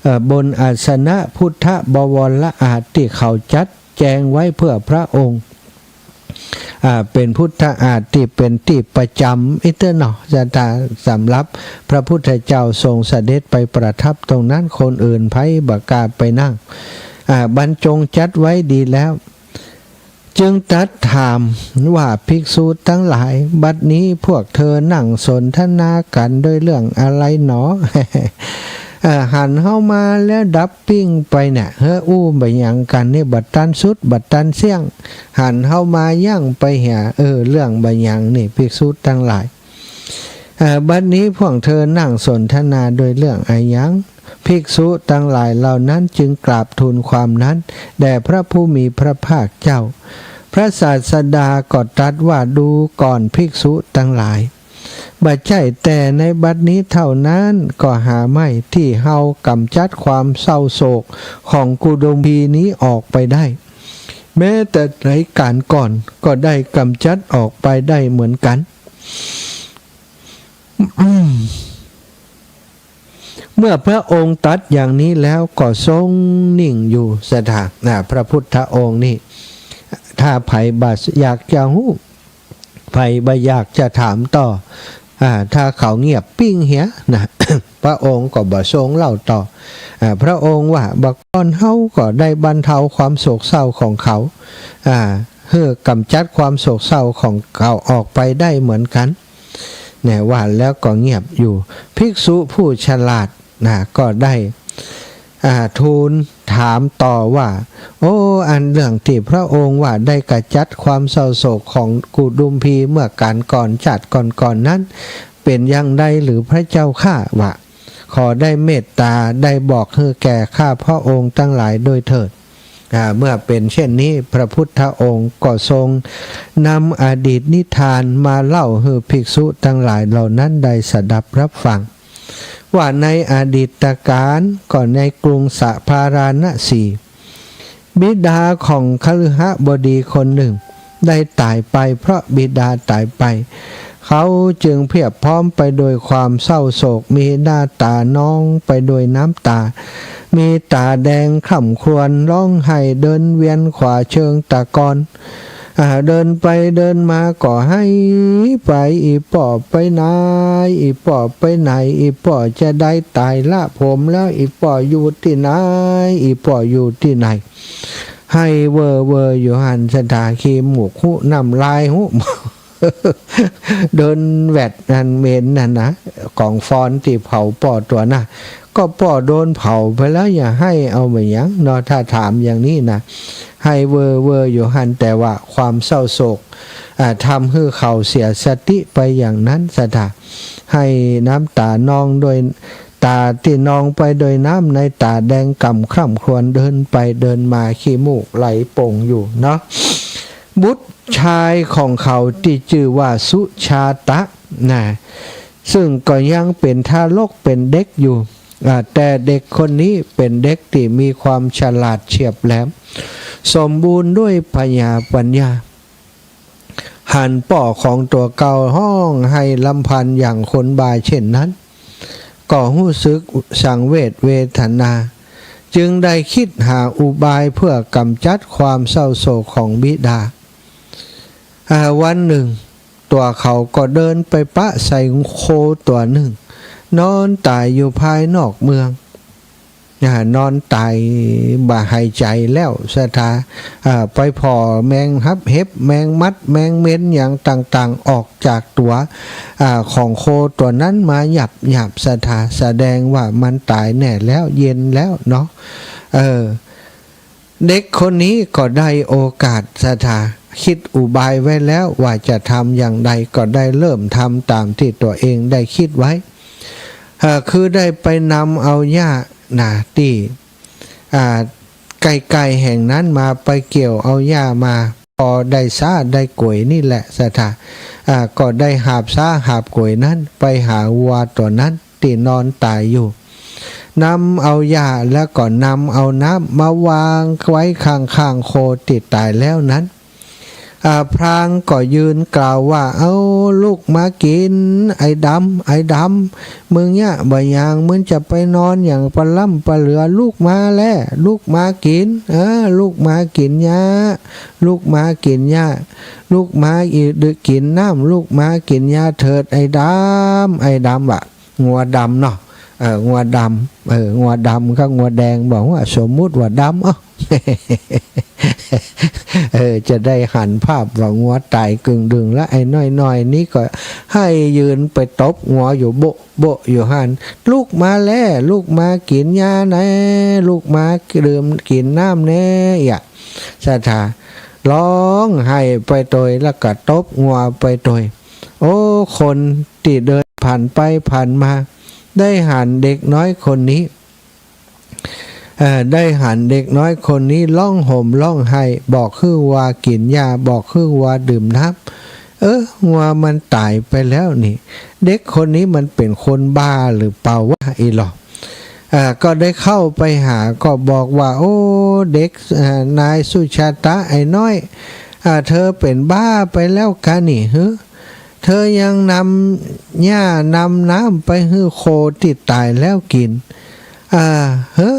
เอ่อ บนอาสนะพุทธบวรอาฏตี้เขาจัดแจงไว้เพื่อพระองค์ อ่า เป๋นพุทธอาฏตี้เป๋นตี้ประจ๋ำอี้เตื้อเนาะ ศรัทธา สำหรับพระพุทธเจ้าทรงเสด็จไปประทับตรงนั้น คนอื่นใผบ่กล้าไปนั่ง อ่า บรรจงจัดไว้ดีแล้ว จึงตรัสถามว่า ภิกษุตังหลาย บัดนี้พวกเธอนั่งสนทนากั๋นด้วยเรื่องอะไรหนอ เอ่อ หันเฮามาแล้วดับปิ้งไปเนี่ย เฮ้อ อู้บ่าหยังกั๋นนี่ บ่ตันสุด บ่ตันเสี้ยง หันเฮามายังไปเหีย เออ เรื่องบ่าหยังนี่ ภิกษุตังหลาย เอ่อ บัดนี้พวกเธอนั่งสนทนาโดยเรื่องอะหยัง ภิกษุตังหลายเหล่านั้นจึงกราบทูลความนั้นแด่พระผู้มีพระภาคเจ้า พระศาสดาก็ตรัสว่า ดูก่อนภิกษุตังหลาย บ่ใจ้แต่ในบัดนี้เท่านั้นก็หาไม่ที่เฮากำจัดความเศร้าโศกของกุดุมพีนี้ออกไปได้ แม้แต่ในการก่อนก็ได้กำจัดออกไปได้เหมือนกัน เมื่อพระองค์ตรัสอย่างนี้แล้วก็ทรงนิ่งอยู่ ศรัทธา นะ พระพุทธองค์นี่ ถ้าใผบ่อยากจะฮู้ ใผบ่อยากจะถามต่อ อ่า ถ้าเขาเงียบปิ้งเหียนะ พระองค์ก็บ่ทรงเล่าต่อ อ่า พระองค์ว่า บ่าก่อนเฮาก็ได้บรรเทาความโศกเศร้าของเขา อ่า หื้อกำจัดความโศกเศร้าของเขาออกไปได้เหมือนกัน เนี่ย ว่าแล้วก็เงียบอยู่ ภิกษุผู้ฉลาดนะ ก็ได้ อ่า ทูลถามต่อว่า โอ้ อันเรื่องที่พระองค์ว่าได้กำจัดความเศร้าโศกของกุดุมพีเมื่อการก่อน ชาติก่อนๆ นั้น เป็นอย่างใดหรือพระเจ้าข้า ว่า ขอได้เมตตาได้บอกหื้อแก่ข้าพระองค์ทั้งหลายด้วยเถิด อ่า เมื่อเป็นเช่นนี้ พระพุทธองค์ก็ทรงนำอดีตนิทานมาเล่าหื้อภิกษุทั้งหลายเหล่านั้นได้สดับรับฟัง ว่าในอดีตกาล ก็ในกรุงสะพาราณสี บิดาของคฤหบดีคนหนึ่งได้ต๋ายไป เพราะบิดาต๋ายไป เขาจึงเพียบพร้อมไปโดยความเศร้าโศก มีหน้าต๋านองไปโดยน้ำต๋า มีต๋าแดงคร่ำครวญร้องไห้ เดินเวียนขวาเชิงตะกอน อ่า เดินไปเดินมาก็ไห้ไป อี่ป้อไปไหน อี่ป้อไปไหน อี่ป้อจะได้ต๋ายละผมแล้ว อี่ป้ออยู่ตี้ไหน อี่ป้ออยู่ตี้ไหน ไห้เว่อเว่ออยู่หั้น ศรัทธา ขี้มูกฮู้ น้ำลายฮู้ เดินแหวดหั้น เหม็นหั้นนะ ก๋องฟอนตี้เผาป้อตั๋วนะ ก็ป้อโดนเผาไปแล้ว จะไห้เอาบ่าหยังเนาะ ถ้าถามอย่างนี้นะ ไห้เว่อเว่ออยู่หั้น แต่ว่าความเศร้าโศก อ่า ทำหื้อเขาเสียสติไปอย่างนั้น ศรัทธา ไห้น้ำต๋านองโดย ต๋าตี้นองไปโดยน้ำ ในต๋าแดงก่ำคร่ำครวญ เดินไปเดินมา ขี้มูกไหลโป่งอยู่เนาะ บุตรชายของเขาตี้จื้อว่าสุชาตะนะ ซึ่งก็ยังเป๋นทารก เป๋นเด็กอยู่ อ่า แต่เด็กคนนี้เป๋นเด็กตี้มีความฉลาดเฉียบแหลม สมบูรณ์ด้วยผญาปัญญา หันป้อของตั๋วเก่าฮ้องไห้รำพันอย่างคนบ้าเช่นนั้น ก็ฮู้สึกสังเวชเวทนา จึงได้คิดหาอุบายเพื่อกำจัดความเศร้าโศกของบิดา อ่า วันหนึ่ง ตั๋วเขาก็เดินไปปะใส่โคตั๋วนึ่ง นอนต๋ายอยู่ภายนอกเมือง อ่า นอนต๋ายบ่หายใจ๋แล้ว ศรัทธา อ่า ไปผ่อแมงฮับเห็บ แมงมัด แมงเม็นอย่างต่างๆ ออกจากตั๋ว อ่า ของโคตั๋วนั้นมาหยาบๆ ศรัทธา แสดงว่ามันต๋ายแน่แล้ว เย็นแล้วเนาะ เออ เด็กคนนี้ก็ได้โอกาส ศรัทธา คิดอุบายไว้แล้วว่าจะทำอย่างใด ก็ได้เริ่มทำต๋ามตี้ตั๋วเองได้คิดไว้ เอ่อ คือได้ไปนำเอาหญ้านะ ตี้ อ่า ใก้ๆ แห่งนั้นมา ไปเกี่ยวเอาหญ้ามา พอได้ซ้าได้ก๋วยนี่แหละ ศรัทธา อ่า ก็ได้หาบซ้าหาบก๋วยนั้นไปหาวัวตั๋วนั้น ตี้นอนต๋ายอยู่ นำเอาหญ้าแล้วก็นำเอาน้ำมาวางไว้ข้างๆ โคตี้ต๋ายแล้วนั้น อ่า พลางก็ยืนกล่าวว่า เอ้า ลุกมากิ๋น ไอ้ดำ ไอ้ดำ มึงเยียะบ่าหยัง มึงจะไปนอนอย่างปะล่ำปะเหลือ ลุกมาแล ลุกมากิ๋น เออ ลุกมากิ๋นหญ้า ลุกมากิ๋นหญ้า ลุกมาอี กิ๋นน้ำ ลุกมากิ๋นหญ้าเถิด ไอ้ดำ ไอ้ดำ ว่า งัวดำเนาะ เออ งัวดำ เออ งัวดำกับงัวแดง บอกว่าสมมุติว่าดำ เอ้า เออ จะได้หันภาพว่างัวต๋ายกึ่งดึง แล้วไอ้น้อยๆ นี่ก็ไห้ยืนไปตบงัวอยู่โบ๊ะโบ๊ะอยู่หั้น ลุกมาแล ลุกมากิ๋นหญ้าแน่ ลุกมาดื่มกิ๋นน้ำแน่ เยียะ ศรัทธา ฮ้องไห้ไปตวย แล้วก็ตบงัวไปตวย โอ้ คนตี้เดิน ผ่านไปผ่านมา ได้หันเด็กน้อยคนนี้ เอ่อ ได้หันเด็กน้อยคนนี้ฮ้องห่มฮ้องไห้ บอกหื้อวัวกิ๋นหญ้า บอกหื้อวัวดื่มน้ำ เออ งัวมันต๋ายไปแล้วนี่ เด็กคนนี้มันเป๋นคนบ้าหรือเปล่าวะ อี้หล่อ เอ่อ ก็ได้เข้าไปหา ก็บอกว่า โอ้ เด็ก เอ่อ นายสุชาตะ ไอ้น้อย อ่า เธอเป๋นบ้าไปแล้วกานี่ หือ เธอยังนำหญ้านำน้ำไปหื้อโคตี้ต๋ายแล้วกิ๋น อ่า เฮ้อ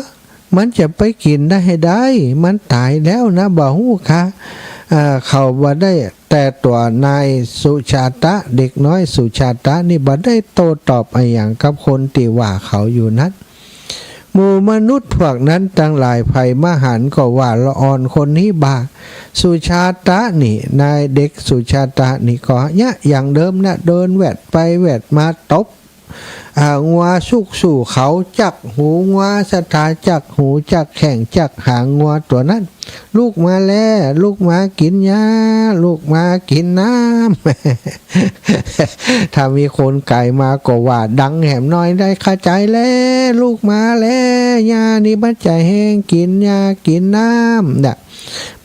มันจะไปกิ๋นได้หื้อได้ มันต๋ายแล้วนะ บ่ฮู้กา อ่า เขาบ่ได้ แต่ตัวนายสุชาตะ เด็กน้อยสุชาตะนี่บ่ได้โต้ตอบอะหยังกับคนตี้ว่าเขาอยู่นั้น หมู่มนุษย์พวกนั้นตังหลายใผมาหันก็ว่าละอ่อนคนนี้บ้า สุชาตะนี่ นายเด็กสุชาตะนี่ก็เยียะอย่างเดิมนะ เดินแวดไปแวดมาตบ อ่า งัวสุกสู่เขา จักหูงัวศรัทธา จักหูจักแข้งจักหางงัวตั๋วนั้น ลุกมาแล ลุกมากิ๋นหญ้า ลุกมากิ๋นน้ำ ถ้ามีคนไก๋มาก็ว่าดังแหมหน่อยได้ เข้าใจ๋แล ลุกมาแล หญ้านี่มันจะแห้ง กิ๋นหญ้ากิ๋นน้ำ เนี่ย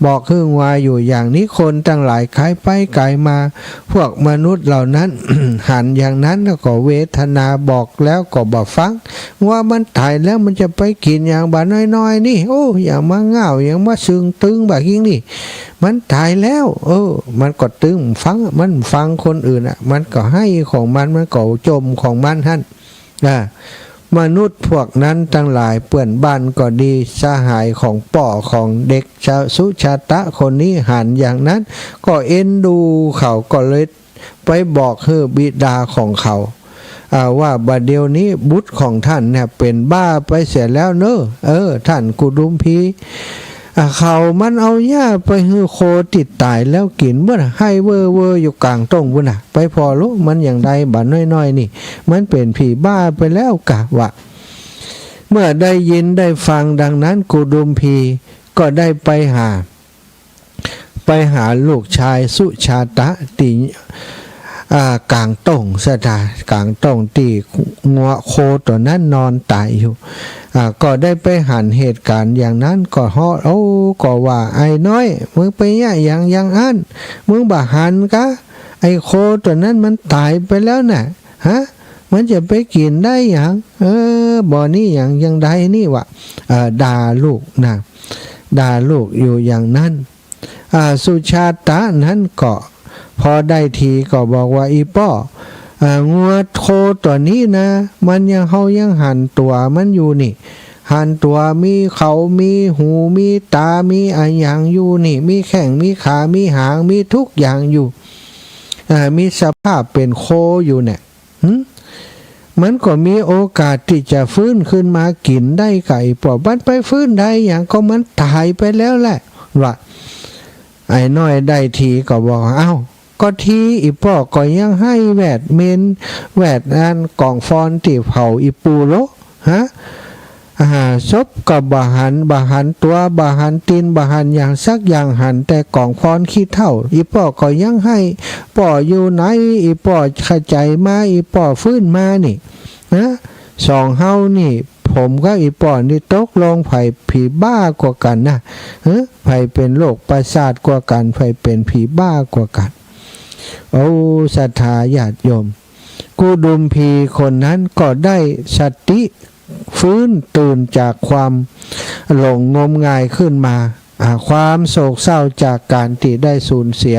บอกหื้องัวอยู่อย่างนี้ คนตังหลายก๋ายไปก๋ายมา พวกมนุษย์เหล่านั้น หันอย่างนั้นแล้วก็เวทนา บอกแล้วก็บ่ฟัง งัวมันต๋ายแล้วมันจะไปกิ๋นหยังบ่าน้อยๆ นี่ โอ้ อย่างมาง่าว อย่างมาซึ่งตึงบ่ายิ่งนี่ มันต๋ายแล้ว เออ มันก็ตึงฟัง มันฟังคนอื่นอะ มันก็ไห้ของมัน มันก็จ่มของมันหั้น อ่า มนุษย์พวกนั้นตังหลาย เปื้อนบ้านก็ดี สหายของป้อของเด็กสุชาตะคนนี้หันอย่างนั้น ก็เอ็นดูเขา ก็เลยไปบอกหื้อบิดาของเขา อ่า ว่าบ่าเดี่ยวนี้บุตรของต้านเนี่ยเป๋นบ้าไปเสียแล้วเน่อ เออ ต้านกุดุมพี อ่า เขามันเอาหญ้าไปหื้อโคตี้ต๋ายแล้วกิ๋น เมื่อไห้เว่อๆ อยู่ก๋างต้งปู้นน่ะ ไปผ่อลุ มันอย่างใดบ่าน้อยๆ นี่ มันเป๋นผีบ้าไปแล้วกา ว่า เมื่อได้ยินได้ฟังดังนั้น กุดุมพีก็ได้ไปหา ไปหาลูกจายสุชาตะตี้ อ่า ก๋างต้งศรัทธา ก๋างต้งตี้งัวโคตั๋วนั้นนอนต๋ายอยู่ อ่า ก็ได้ไปหันเหตุก๋ารณ์อย่างนั้น ก็ฮ้อง โอ้ ก็ว่า ไอ้น้อย มึงไปเยียะหยังอย่างอั้น มึงบ่หันกา ไอ้โคตั๋วนั้นมันต๋ายไปแล้วน่ะ ฮะ มันจะไปกิ๋นได้หยัง เออ บ่านี่หยังอย่างใดนี่ ว่า เอ่อ ด่าลูกนะ ด่าลูกอยู่อย่างนั้น อ่า สุชาตะนั้นก็ พอได้ทีก็บอกว่า อี่ป้อ อ่า งัวโคตั๋วนี้นะ มันยัง เฮายังหันตั๋วมันอยู่นี่ หันตั๋ว มีเขา มีหู มีต๋า มีอะหยังอยู่นี่ มีแข้ง มีขา มีหาง มีทุกอย่างอยู่ อ่า มีสภาพเป๋นโคอยู่เนี่ย หึ มันก็มีโอกาสตี้จะฟื้นขึ้นมากิ๋นได้กา อี่ป้อ มันไปฟื้นได้หยัง ก็มันต๋ายไปแล้วแหละ ว่า ไอ้น้อยได้ทีก็บอก เอ้า ก็ที อี่ป้อก็ยังไห้แวดเมน แวดอันก๋องฟอนตี้เผาอี่ปู่โล ฮะ อ่า ศพก็บ่หัน บ่หันตั๋ว บ่หันตี๋น บ่หันหยังสักอย่าง หันแต่ก๋องฟอนขี้เถ้า อี่ป้อก็ยังไห้ ป้ออยู่ไหน อี่ป้อเข้าใจ๋มา อี่ป้อฟื้นมานี่ ฮะ สองเฮานี่ ผมกับอี่ป้อนี่ตกลงใผผีบ้ากว่ากั๋นนะ ฮะ ใผเป๋นโรคประสาทกว่ากั๋น ใผเป๋นผีบ้ากว่ากั๋น โอ้ ศรัทธาญาติโยม กุดุมพีคนนั้นก็ได้สติฟื้นตื่นจากความหลงงมงายขึ้นมา อ่า ความโศกเศร้าจากก๋านตี้ได้สูญเสีย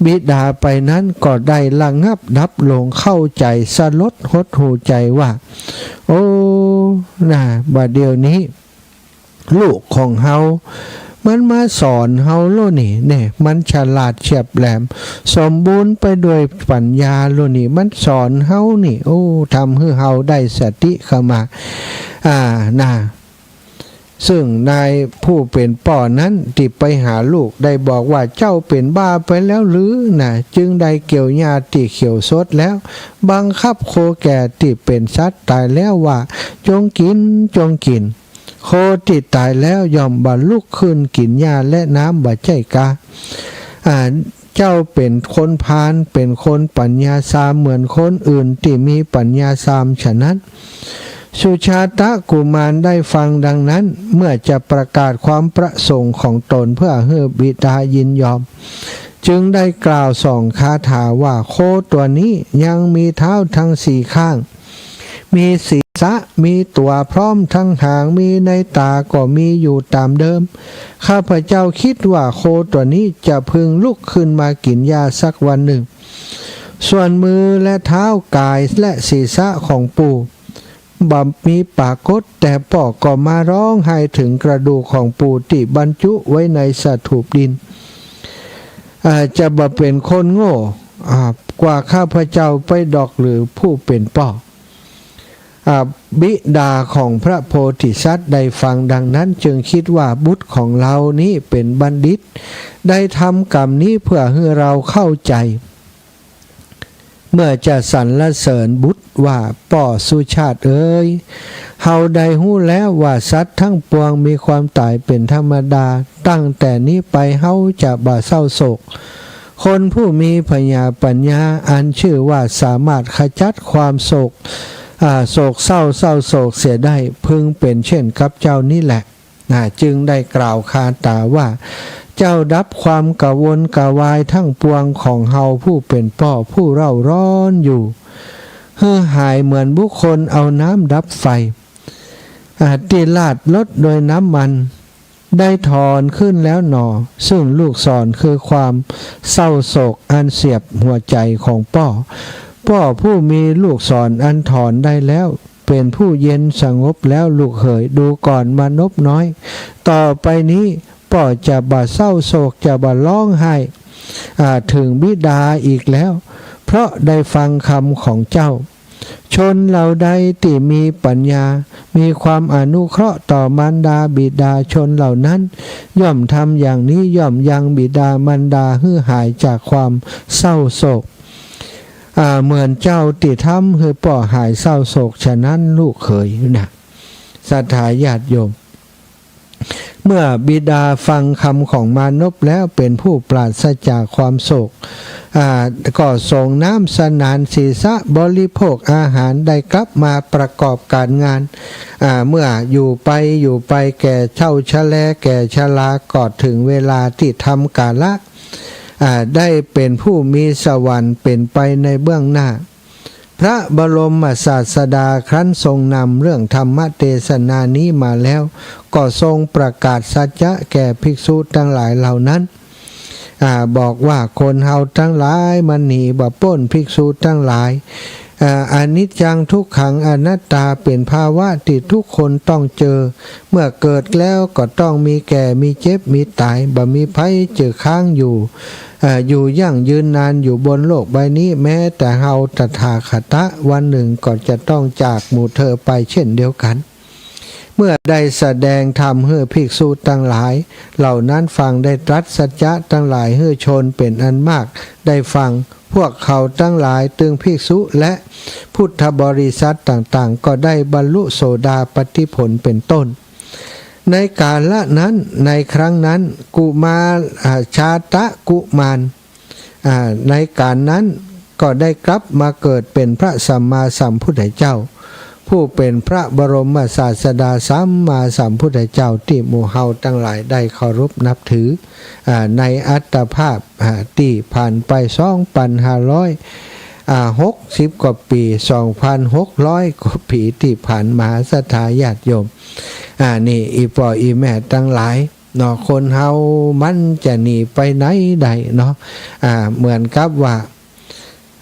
บิดาไปนั้นก็ได้ระงับดับลง เข้าใจ๋สลดหดหู่ใจ๋ว่า โอ้ น่า บ่าเดี่ยวนี้ ลูกของเฮา มันมาสอนเฮาโลนี่ แน่ มันฉลาดเฉียบแหลม สมบูรณ์ไปด้วยปัญญาโลนี่ มันสอนเฮานี่ โอ้ ทำหื้อเฮาได้สติเข้ามา อ่า น่า ซึ่งนายผู้เป๋นป้อนั้นตี้ไปหาลูกได้บอกว่า เจ้าเป๋นบ้าไปแล้วหรือน่ะ จึงได้เกี่ยวหญ้าตี้เขียวสดแล้ว บังคับโคแก่ตี้เป๋นสัตว์ต๋ายแล้วว่า จงกิ๋น จงกิ๋น โคตี้ต๋ายแล้วย่อมบ่ลุกขึ้นกิ๋นหญ้าและน้ำบ่ใจ้กา อ่า เจ้าเป๋นคนพาล เป๋นคนปั๋ญญาซามเหมือนคนอื่นตี้มีปั๋ญญาซาม ฉะนั้น สุชาตะกุมารได้ฟังดังนั้น เมื่อจะประกาศความประสงค์ของตนเพื่อหื้อบิดายินยอม จึงได้กล่าวส่องคาถาว่า โคตั๋วนี้ยังมีเท้าทั้งสี่ข้าง มีศีรษะ มีตั๋วพร้อมทั้งหาง มีในต๋าก็มีอยู่ต๋ามเดิม ข้าพเจ้าคิดว่าโคตั๋วนี้จะพึงลุกขึ้นมากิ๋นหญ้าสักวันหนึ่ง ส่วนมือและเท้ากายและศีรษะของปู่บ่มีปรากฏ แต่ป้อก็มาร้องไห้เถิงกระดูกของปู่ตี้บรรจุไว้ในสถูปดิน อ่า จะบ่เป๋นคนโง่ อ่า กว่าข้าพเจ้าไปดอกหรือผู้เป๋นป้อ อ่า บิดาของพระโพธิสัตว์ได้ฟังดังนั้น จึงคิดว่าบุตรของเรานี้เป๋นบัณฑิต ได้ทำกรรมนี้เพื่อหื้อเราเข้าใจ๋ เมื่อจะสรรเสริญบุตรว่า ป้อสุชาติเอ๋ย เฮาได้ฮู้แล้วว่าสัตว์ทั้งปวงมีความต๋ายเป๋นธรรมดา ตั้งแต่นี้ไปเฮาจะบ่เศร้าโศก คนผู้มีผญาปั๋ญญาอันชื่อว่าสามารถขจัดความโศก อ่า โศกเศร้า เศร้าโศกเสียได้ พึงเป๋นเช่นกับเจ้านี้แหละ อ่า จึงได้กล่าวคาถาว่า เจ้าดับความกระวนกระวายทั้งปวงของเฮาผู้เป๋นป้อผู้เร่าร้อนอยู่ หื้อหายเหมือนบุคคลเอาน้ำดับไฟ อ่า ตี้ราดรถโดยน้ำมัน ได้ถอนขึ้นแล้วหนอ ซึ่งลูกศรคือความเศร้าโศกอันเสียบหัวใจ๋ของป้อ ป้อผู้มีลูกศรอันถอนได้แล้ว เป๋นผู้เย็นสงบแล้วลูกเหย ดูก่อนมนพน้อย ต่อไปนี้ป้อจะบ่เศร้าโศก จะบ่ร้องไห้ อ่า เถิงบิดาอีกแล้ว เพราะได้ฟังกำของเจ้า ชนเหล่าใดตี้มีปั๋ญญา มีความอนุเคราะห์ต่อมารดาบิดา ชนเหล่านั้นย่อมทำอย่างนี้ ย่อมยังบิดามารดาหื้อหายจากความเศร้าโศก อ่า เหมือนเจ้าตี้ทำหื้อป้อหายเศร้าโศก ฉะนั้นลูกเหย นะ ศรัทธาญาติโยม เมื่อบิดาฟังกำของมนพแล้วเป๋นผู้ปราศจากความโศก อ่า ก็สรงน้ำสนานศีรษะ บริโภคอาหาร ได้กลับมาประกอบก๋านงาน อ่า เมื่ออยู่ไปอยู่ไปแก่เฒ่าชะแลแก่ชรา ก็เถิงเวลาตี้ทำกาละ อ่า ได้เป๋นผู้มีสวรรค์เป๋นไปในเบื้องหน้า พระบรมศาสดาครั้นทรงนำเรื่องธรรมเตสนานี้มาแล้ว ก็ทรงประกาศสัจจะแก่ภิกษุตังหลายเหล่านั้น อ่า บอกว่าคนเฮาตังหลายมันหนีบ่ป๊น ภิกษุตังหลาย อ่า อนิจจังทุกขังอนัตตาเป๋นภาวะตี้ทุกคนต้องเจอ เมื่อเกิดแล้วก็ต้องมีแก่ มีเจ็บ มีต๋าย บ่มีใผจะค้างอยู่ เอ่อ อยู่ยั่งยืนนานอยู่บนโลกใบนี้ แม้แต่เฮาตถาคตะวันหนึ่งก็จะต้องจากหมู่เธอไปเช่นเดียวกั๋น เมื่อได้แสดงธรรมหื้อภิกษุตังหลายเหล่านั้นฟัง ได้ตรัสสัจจะตังหลายหื้อชนเป๋นอันมากได้ฟัง พวกเขาตังหลายตึงภิกษุและพุทธบริษัทต่างๆ ก็ได้บรรลุโสดาปัตติผลเป๋นต้น ในกาละนั้น ในครั้งนั้น กุมาร อ่า ชาตะกุมาร อ่า ในก๋านนั้นก็ได้กลับมาเกิดเป๋นพระสัมมาสัมพุทธเจ้า ผู้เป๋นพระบรมศาสดาสัมมาสัมพุทธเจ้าตี้หมู่เฮาตังหลายได้เคารพนับถือ อ่า ในอัตภาพ อ่า ตี้ผ่านไปสองปันห้าร้อย อ่า หกสิบกว่าปี๋ สองปันหกร้อยกว่าปี๋ตี้ผ่านมา ศรัทธาญาติโยม อ่า นี่อี่ป้ออี่แม่ตังหลายเนาะ คนเฮามันจะหนีไปไหนได้เนาะ อ่า เหมือนกับว่า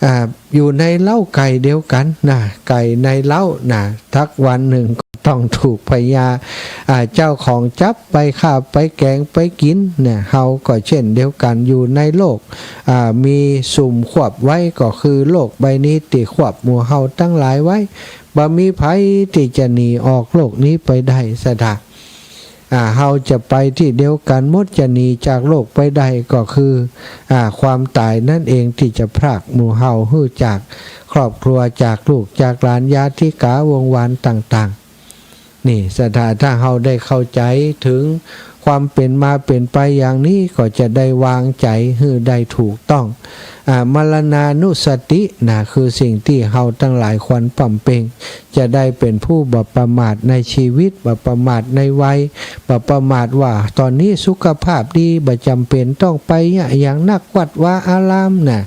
อ่า อยู่ในเล้าไก่เดียวกั๋นนะ ไก่ในเล้านะ สักวันหนึ่งก็ต้องถูกพญา อ่า เจ้าของจับไปฆ่าไปแก๋งไปกิ๋นนะ เฮาก็เช่นเดียวกั๋น อยู่ในโลก อ่า มีสุมควบไว้ ก็คือโลกใบนี้ตี้ควบหมู่เฮาตังหลายไว้ บ่มีใผตี้จะหนีออกโลกนี้ไปได้ ศรัทธา อ่า เฮาจะไปตี้เดียวกั๋นหมด จะหนีจากโลกไปได้ก็คือ อ่า ความต๋ายนั้นเองตี้จะพรากหมู่เฮาหื้อจากครอบครัว จากลูกจากหลาน ญาติกาวงศ์วานต่างๆ นี่ ศรัทธา ถ้าเฮาได้เข้าใจ๋เถิง ความเป๋นมาเป๋นไปอย่างนี้ก็จะได้วางใจ๋หื้อได้ถูกต้อง อ่า มรณานุสตินะ คือสิ่งตี้เฮาตังหลายควรบำเพ็ญ จะได้เป๋นผู้บ่ประมาทในชีวิต บ่ประมาทในวัย บ่ประมาทว่าต๋อนนี้สุขภาพดี บ่จ๋ำเป๋นต้องไปอะหยังนัก วัดวาอารามนะ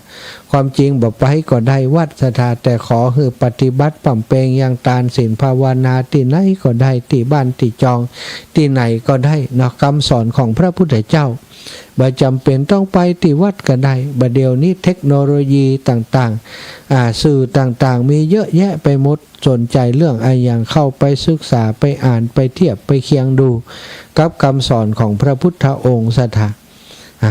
ความจริงบ่ไปก็ได้วัดศรัทธา แต่ขอหื้อปฏิบัติบำเพ็ญอย่างตานศีลภาวนาตี้ไหนก็ได้ ตี้บ้านตี้จอง ตี้ไหนก็ได้เนาะ กำสอนของพระพุทธเจ้า บ่จ๋ำเป๋นต้องไปตี้วัดก็ได้ บ่าเดี่ยวนี้เทคโนโลยีต่างๆ อ่า สื่อต่างๆ มีเยอะแยะไปหมด สนใจ๋เรื่องอะหยังเข้าไปศึกษา ไปอ่าน ไปเทียบ ไปเคียงดู กับกำสอนของพระพุทธองค์ศรัทธา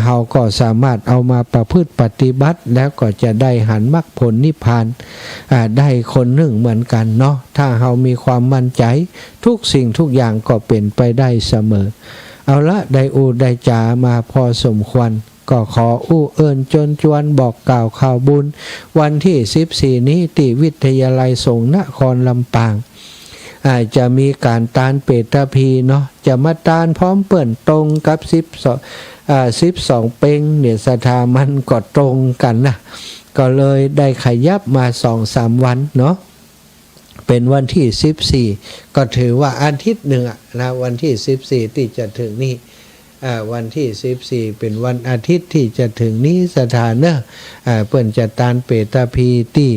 เฮาก็สามารถเอามาประพฤติปฏิบัติ แล้วก็จะได้หันมรรคผลนิพพาน อ่า ได้คนนึ่งเหมือนกั๋นเนาะ ถ้าเฮามีความมั่นใจ๋ ทุกสิ่งทุกอย่างก็เป๋นไปได้เสมอ เอาละ ได้อู้ได้จ๋ามาพอสมควร ก็ขออู้เอิ้นเจิญจวนบอกกล่าวข่าวบุญ วันตี้สิบสี่นี้ตี้วิทยาลัยสงฆ์นครลำปาง อ่า จะมีก๋านตานเปตพีเนาะ จะมาตานพร้อมเปิ้นตรงกับสิบสอง อ่า สิบสองเป็งเนี่ยศรัทธา มันก็ตรงกั๋นนะ ก็เลยได้ขยับมาสองสามวันเนาะ เป๋นวันตี้สิบสี่ ก็ถือว่าอาทิตย์นึ่งอะนะ วันตี้สิบสี่ตี้จะถึงนี้ อ่า วันตี้สิบสี่เป๋นวันอาทิตย์ตี้จะถึงนี้ศรัทธาเนาะ อ่า เปิ้นจะตานเปตพีตี้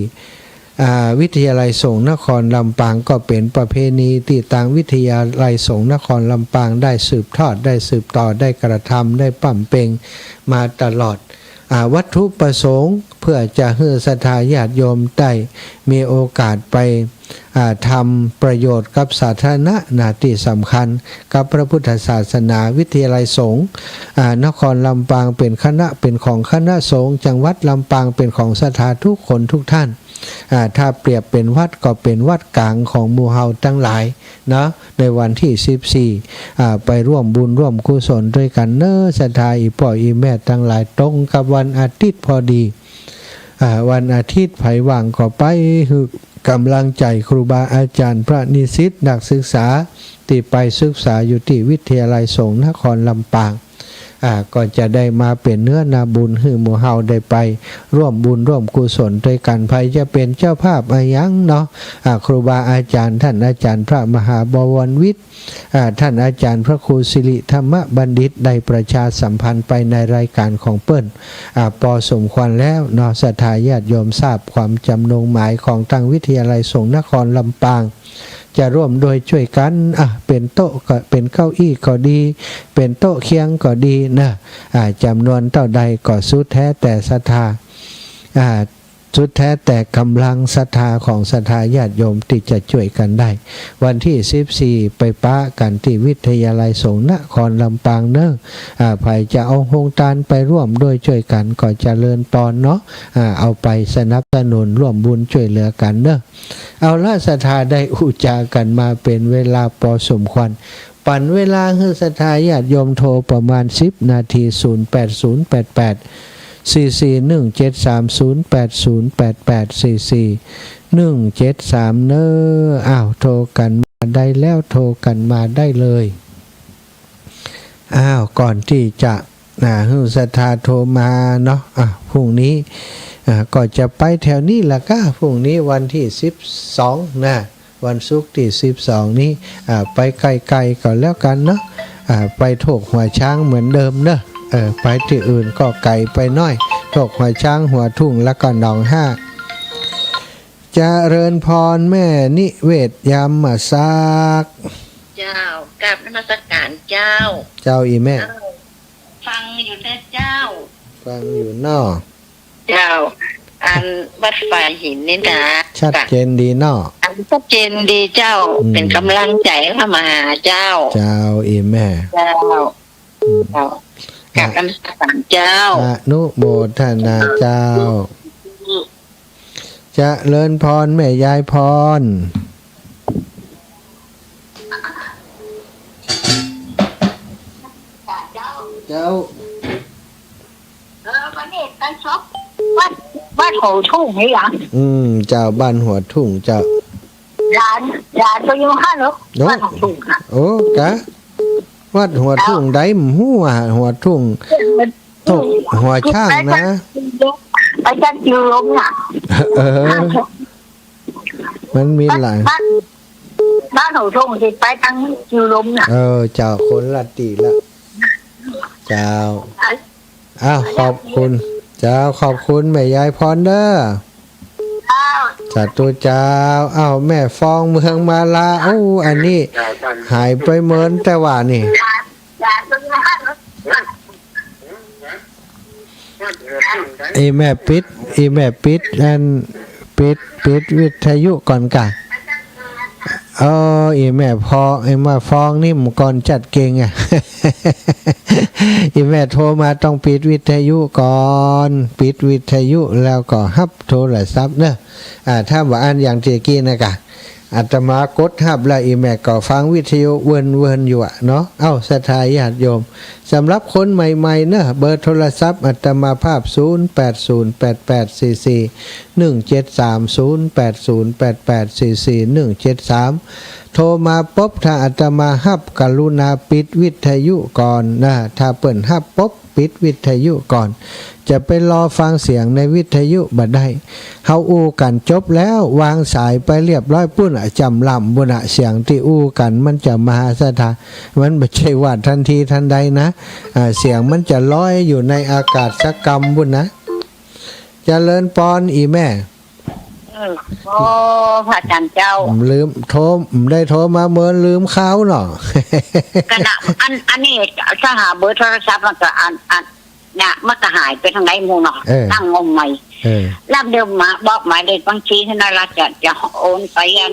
อ่า วิทยาลัยสงฆ์นครลำปาง ก็เป๋นประเพณีตี้ตางวิทยาลัยสงฆ์นครลำปางได้สืบทอด ได้สืบต่อ ได้กระทำ ได้บำเพ็ญมาตลอด อ่า วัตถุประสงค์เพื่อจะหื้อศรัทธาญาติโยมได้มีโอกาสไป อ่า ทำประโยชน์กับสาธารณะนะ ตี้สำคัญกับพระพุทธศาสนา วิทยาลัยสงฆ์ อ่า นครลำปางเป๋นคณะ เป๋นของคณะสงฆ์ จังหวัดลำปางเป๋นของศรัทธาทุกคนทุกท่าน อ่า ถ้าเปรียบเป๋นวัดก็เป๋นวัดก๋างของหมู่เฮาตังหลายเนาะ ในวันตี้สิบสี่ อ่า ไปร่วมบุญร่วมกุศลตวยกั๋นเนาะศรัทธาอี่ป้ออี่แม่ตังหลาย ตรงกับวันอาทิตย์พอดี อ่า วันอาทิตย์ใผว่างก็ไปหื้อก๋ำลังใจ๋ครูบาอาจ๋ารย์พระนิสิตนักศึกษาตี้ไปศึกษาอยู่ตี้วิทยาลัยสงฆ์นครลำปาง อ่า ก็จะได้มาเป๋นเนื้อนาบุญหื้อหมู่เฮาได้ไปร่วมบุญร่วมกุศลตวยกั๋น ใผจะเป๋นเจ้าภาพอะหยังเนาะ อ่า ครูบาอาจ๋ารย์ ต้านอาจ๋ารย์พระมหาบวรวิทย์ อ่า ต้านอาจ๋ารย์พระครูสิริธรรมบัณฑิตได้ประชาสัมพันธ์ไปในรายก๋านของเปิ้น อ่า ปอสมควรแล้วเนาะ ศรัทธาญาติโยมทราบความจำนงหมายของตางวิทยาลัยสงฆ์นครลำปาง จะร่วมด้วยจ้วยกั๋น อ่า เป๋นโต๊ะก็ เป๋นเก้าอี้ก็ดี เป๋นโต๊ะเคียงก็ดีนะ อ่า จ๋ำนวนเต้าใดก็สุดแท้แต่ศรัทธา อ่า สุดแท้แต่ก๋ำลังศรัทธาของศรัทธาญาติโยมตี้จะจ้วยกั๋นได้ วันตี้สิบสี่ไปปะกั๋นตี้วิทยาลัยสงฆ์นครลำปางเนาะ อ่า ใผจะเอาโฮงตานไปร่วมด้วยจ้วยกั๋นก็เจริญปอนเนาะ อ่า เอาไปสนับสนุนร่วมบุญจ้วยเหลือกั๋นเนาะ เอาละ ศรัทธาได้อู้จ๋ากั๋นมาเป๋นเวลาปอสมควร ปั๋นเวลาหื้อศรัทธาญาติโยมโทรประมาณสิบนาที ศูนย์แปดศูนย์แปดแปดสี่สี่หนึ่งเจ็ดสาม ศูนย์แปดศูนย์แปดแปดสี่สี่หนึ่งเจ็ดสาม เนาะ อ้าว โทรกั๋นมาได้แล้ว โทรกั๋นมาได้เลย อ้าว ก่อนตี้จะ อ่า หื้อศรัทธาโทรมาเนาะ อ่ะ พรุ่งนี้ อ่า ก็จะไปแถวนี้ละก้า พรุ่งนี้วันตี้สิบสองนะ วันศุกร์ตี้สิบสองนี้ อ่า ไปไกลๆ ก็แล้วกั๋นเนาะ อ่า ไปโทกหัวช้างเหมือนเดิมเนาะ เออ ไปตี้อื่นก็ไก๋ไปหน้อย โทกหัวช้าง หัวทุ่ง แล้วก็หนองฮาก เจริญพรแม่นิเวศ ยามมาสัก เจ้า กราบนมัสการเจ้า เจ้า อี่แม่ เจ้า ฟังอยู่นะเจ้า ฟังอยู่เนาะ เจ้า อันวัดฝายหินนี่นะ ชัดเจนดีเนาะ อันชัดเจนดีเจ้า อืม เป๋นก๋ำลังใจ๋เข้ามาหาเจ้า เจ้า อี่แม่ เจ้า อืม เจ้า กราบนมัสการเจ้า อนุโมทนาเจ้า เจริญพรแม่ยายพร เจ้า เออ วันนี้ไปศพวัด วัดหัวทุ่งนี่หรอ อืม เจ้า บ้านหัวทุ่งเจ้า หลาน หลานก็อยู่หั้นเหรอ โอ้ บ้านหัวทุ่งอะ โอ้ กะ วัดหัวทุ่งใด บ่ฮู้อะ หัวทุ่ง ทุ่งหัวช้างนะ ไปทางกิวลมน่ะ เออ มันมีหลาย บ้าน บ้านหัวทุ่งที่ไปทางกิวลมน่ะ เออ เจ้า คนละตี้ละ เจ้า อ้าว ขอบคุณ เจ้า ขอบคุณแม่ยายพรเด้อ เจ้า สาธุเจ้า อ้าว แม่ฟองเมืองมาลา โอ้ อันนี้หายไปเมินแต่ว่านี่ อีแม่ปิด อีแม่ปิด อัน ปิด ปิดวิทยุก่อนก่ะ เออ อีแม่พอ อีแม่ฟองนี่มันก่อนจัดเก่งอะ อีแม่โทรมาต้องปิดวิทยุก่อน ปิดวิทยุแล้วก็ฮับโทรศัพท์เนอะ อ่า ถ้าว่าอันอย่างเตียกี้นะกะ อาตมากดฮับแล้ว อีแม่ก็ฟังวิทยุเวินๆ อยู่อะเนาะ เอ้า ศรัทธาญาติโยม สำหรับคนใหม่ๆ เนอะ เบอร์โทรศัพท์อาตมาภาพ ศูนย์แปดศูนย์แปดแปดสี่สี่หนึ่งเจ็ดสาม ศูนย์แปดศูนย์แปดแปดสี่สี่หนึ่งเจ็ดสาม โทรมาปุ๊บ ถ้าอาตมาฮับ กรุณาปิดวิทยุก่อนนะ ถ้าเปิ้นฮับปุ๊บ ปิดวิทยุก่อน จะไปรอฟังเสียงในวิทยุบ่ได้ เฮาอู้กั๋นจบแล้ว วางสายไปเรียบร้อยปุ้นอะ จ๋ำล่ำปุ้นอะ เสียงตี้อู้กั๋นมันจะมา ศรัทธา มันบ่ใจ้ว่าทันทีทันใดนะ อ่า เสียงมันจะลอยอยู่ในอากาศสักกำปุ้นนะ เจริญปอนอีแม่ เออ โอ้ พระอาจารย์เจ้า ลืมโทร ได้โทรมาเมินลืมข่าวเนาะ ขนาดอัน อันนี้ถ้าหาเบอร์โทรศัพท์มันก็อัน อัน เนี่ย มันก็หายไปทางไหนหมู่เนาะ เออ ตั้งงมใหม่ เออ แล้วเดี๋ยวมาบอกหมายเลขบัญชีให้หน่อยละ จะ จะโอนไปยัง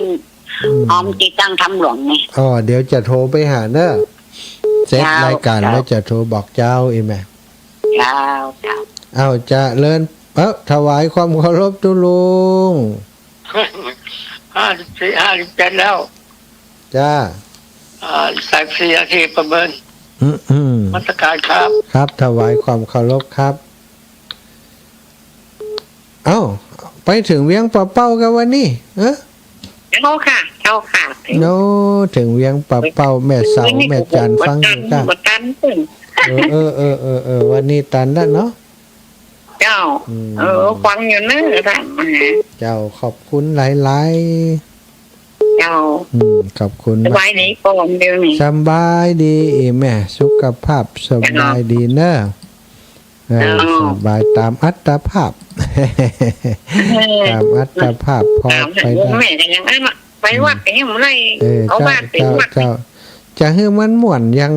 อืม หอมตี้ตั้งธรรมหลวงนี่ อ๋อ เดี๋ยวจะโทรไปหาเนอะ เสร็จรายการแล้วจะโทรบอกเจ้าอีแม่ เจ้า เจ้า เอา เจริญ เอ้า ถวายความเคารพตุ๊ลุง ห้าสิบสี่ ห้าสิบเจ็ดแล้ว จ้า อ่า อีกสามสี่นาทีประเมิน อืม อืม นมัสการครับ ครับ ถวายความเคารพครับ เอ้า ไปเถิงเวียงป่าเป้ากั๋นวันนี้ เออ เจ้าค่ะ เจ้าค่ะ โน้ เถิงเวียงป่าเป้า แม่เสา แม่จันฟังอยู่ก้า บ่ตันเปิ้น เออ เออ วันนี้ตันแล้วเนาะ เจ้า อืม เออ ฟังอยู่เนอะท่าน เจ้า ขอบคุณหลายๆ เจ้า อืม ขอบคุณ สบายดีก่อนเดี๋ยวนี้ สบายดีอีแม่ สุขภาพสบายดีเนอะ เออ เจ้า สบายตามอัตภาพ เออ ตามอัตภาพพอไปได้ แม่ก็ยัง เอ้ย มา ไปวัดก็ยังบ่ได้ เออ เอา เจ้า บ้านไป เจ้า วัด เจ้า จะหื้อมันม่วนอย่าง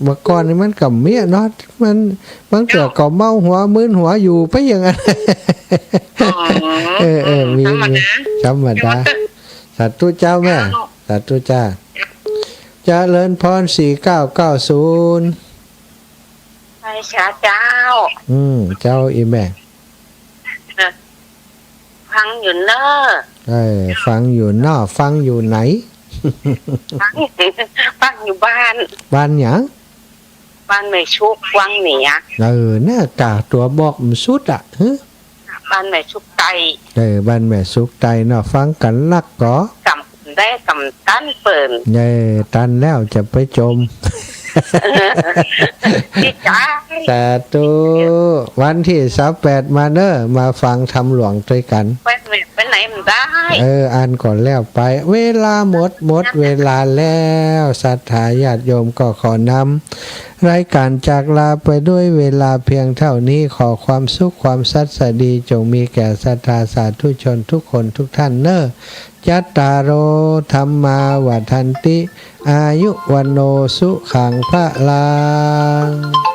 เมื่อก่อนนี่มันก็เมี้ยเนาะ มัน บางเตื้อก็เมาหัวมึนหัวอยู่ไปอย่างนั้น อ๋อ เออ เออ มี ธรรมดา มี ธรรมดา สาธุเจ้าแม่ เจ้า สาธุจ้า เจริญพร สี่เก้าเก้าศูนย์ ไหว้สาเจ้า อืม เจ้าอีแม่ เออ ฟังอยู่เนอะ เออ ฟังอยู่เนอะ ฟังอยู่ไหน ฟัง ฟังอยู่บ้าน บ้านหยัง บ้านแม่สุข วังเหนือ เออ หน้าต๋าตั๋วบอกมันสุดอะ ฮะ บ้านแม่สุขใต้ เออ บ้านแม่สุขใต้เนาะ ฟังกั๋นนักก่อ กำได้กำตันเปิ้น เออ ตันแล้วจะไปจม ดีใจ สาธุ วันตี้ซาวแปดมาเน้อ มาฟังธรรมหลวงตวยกั๋น ไปไหน ไปไหนมันได้ เออ อันก่อนแล้วไป เวลาหมด หมดเวลาแล้ว ศรัทธาญาติโยมก็ขอนำ รายการจากลาไปด้วยเวลาเพียงเท่านี้ ขอความสุขความสัตย์สดีจงมีแก่ศรัทธาสาธุชนทุกคนทุกท่านเน้อ จัตตาโร ธัมมา วัฑฒันติ อายุ วัณโณ สุขัง พะลัง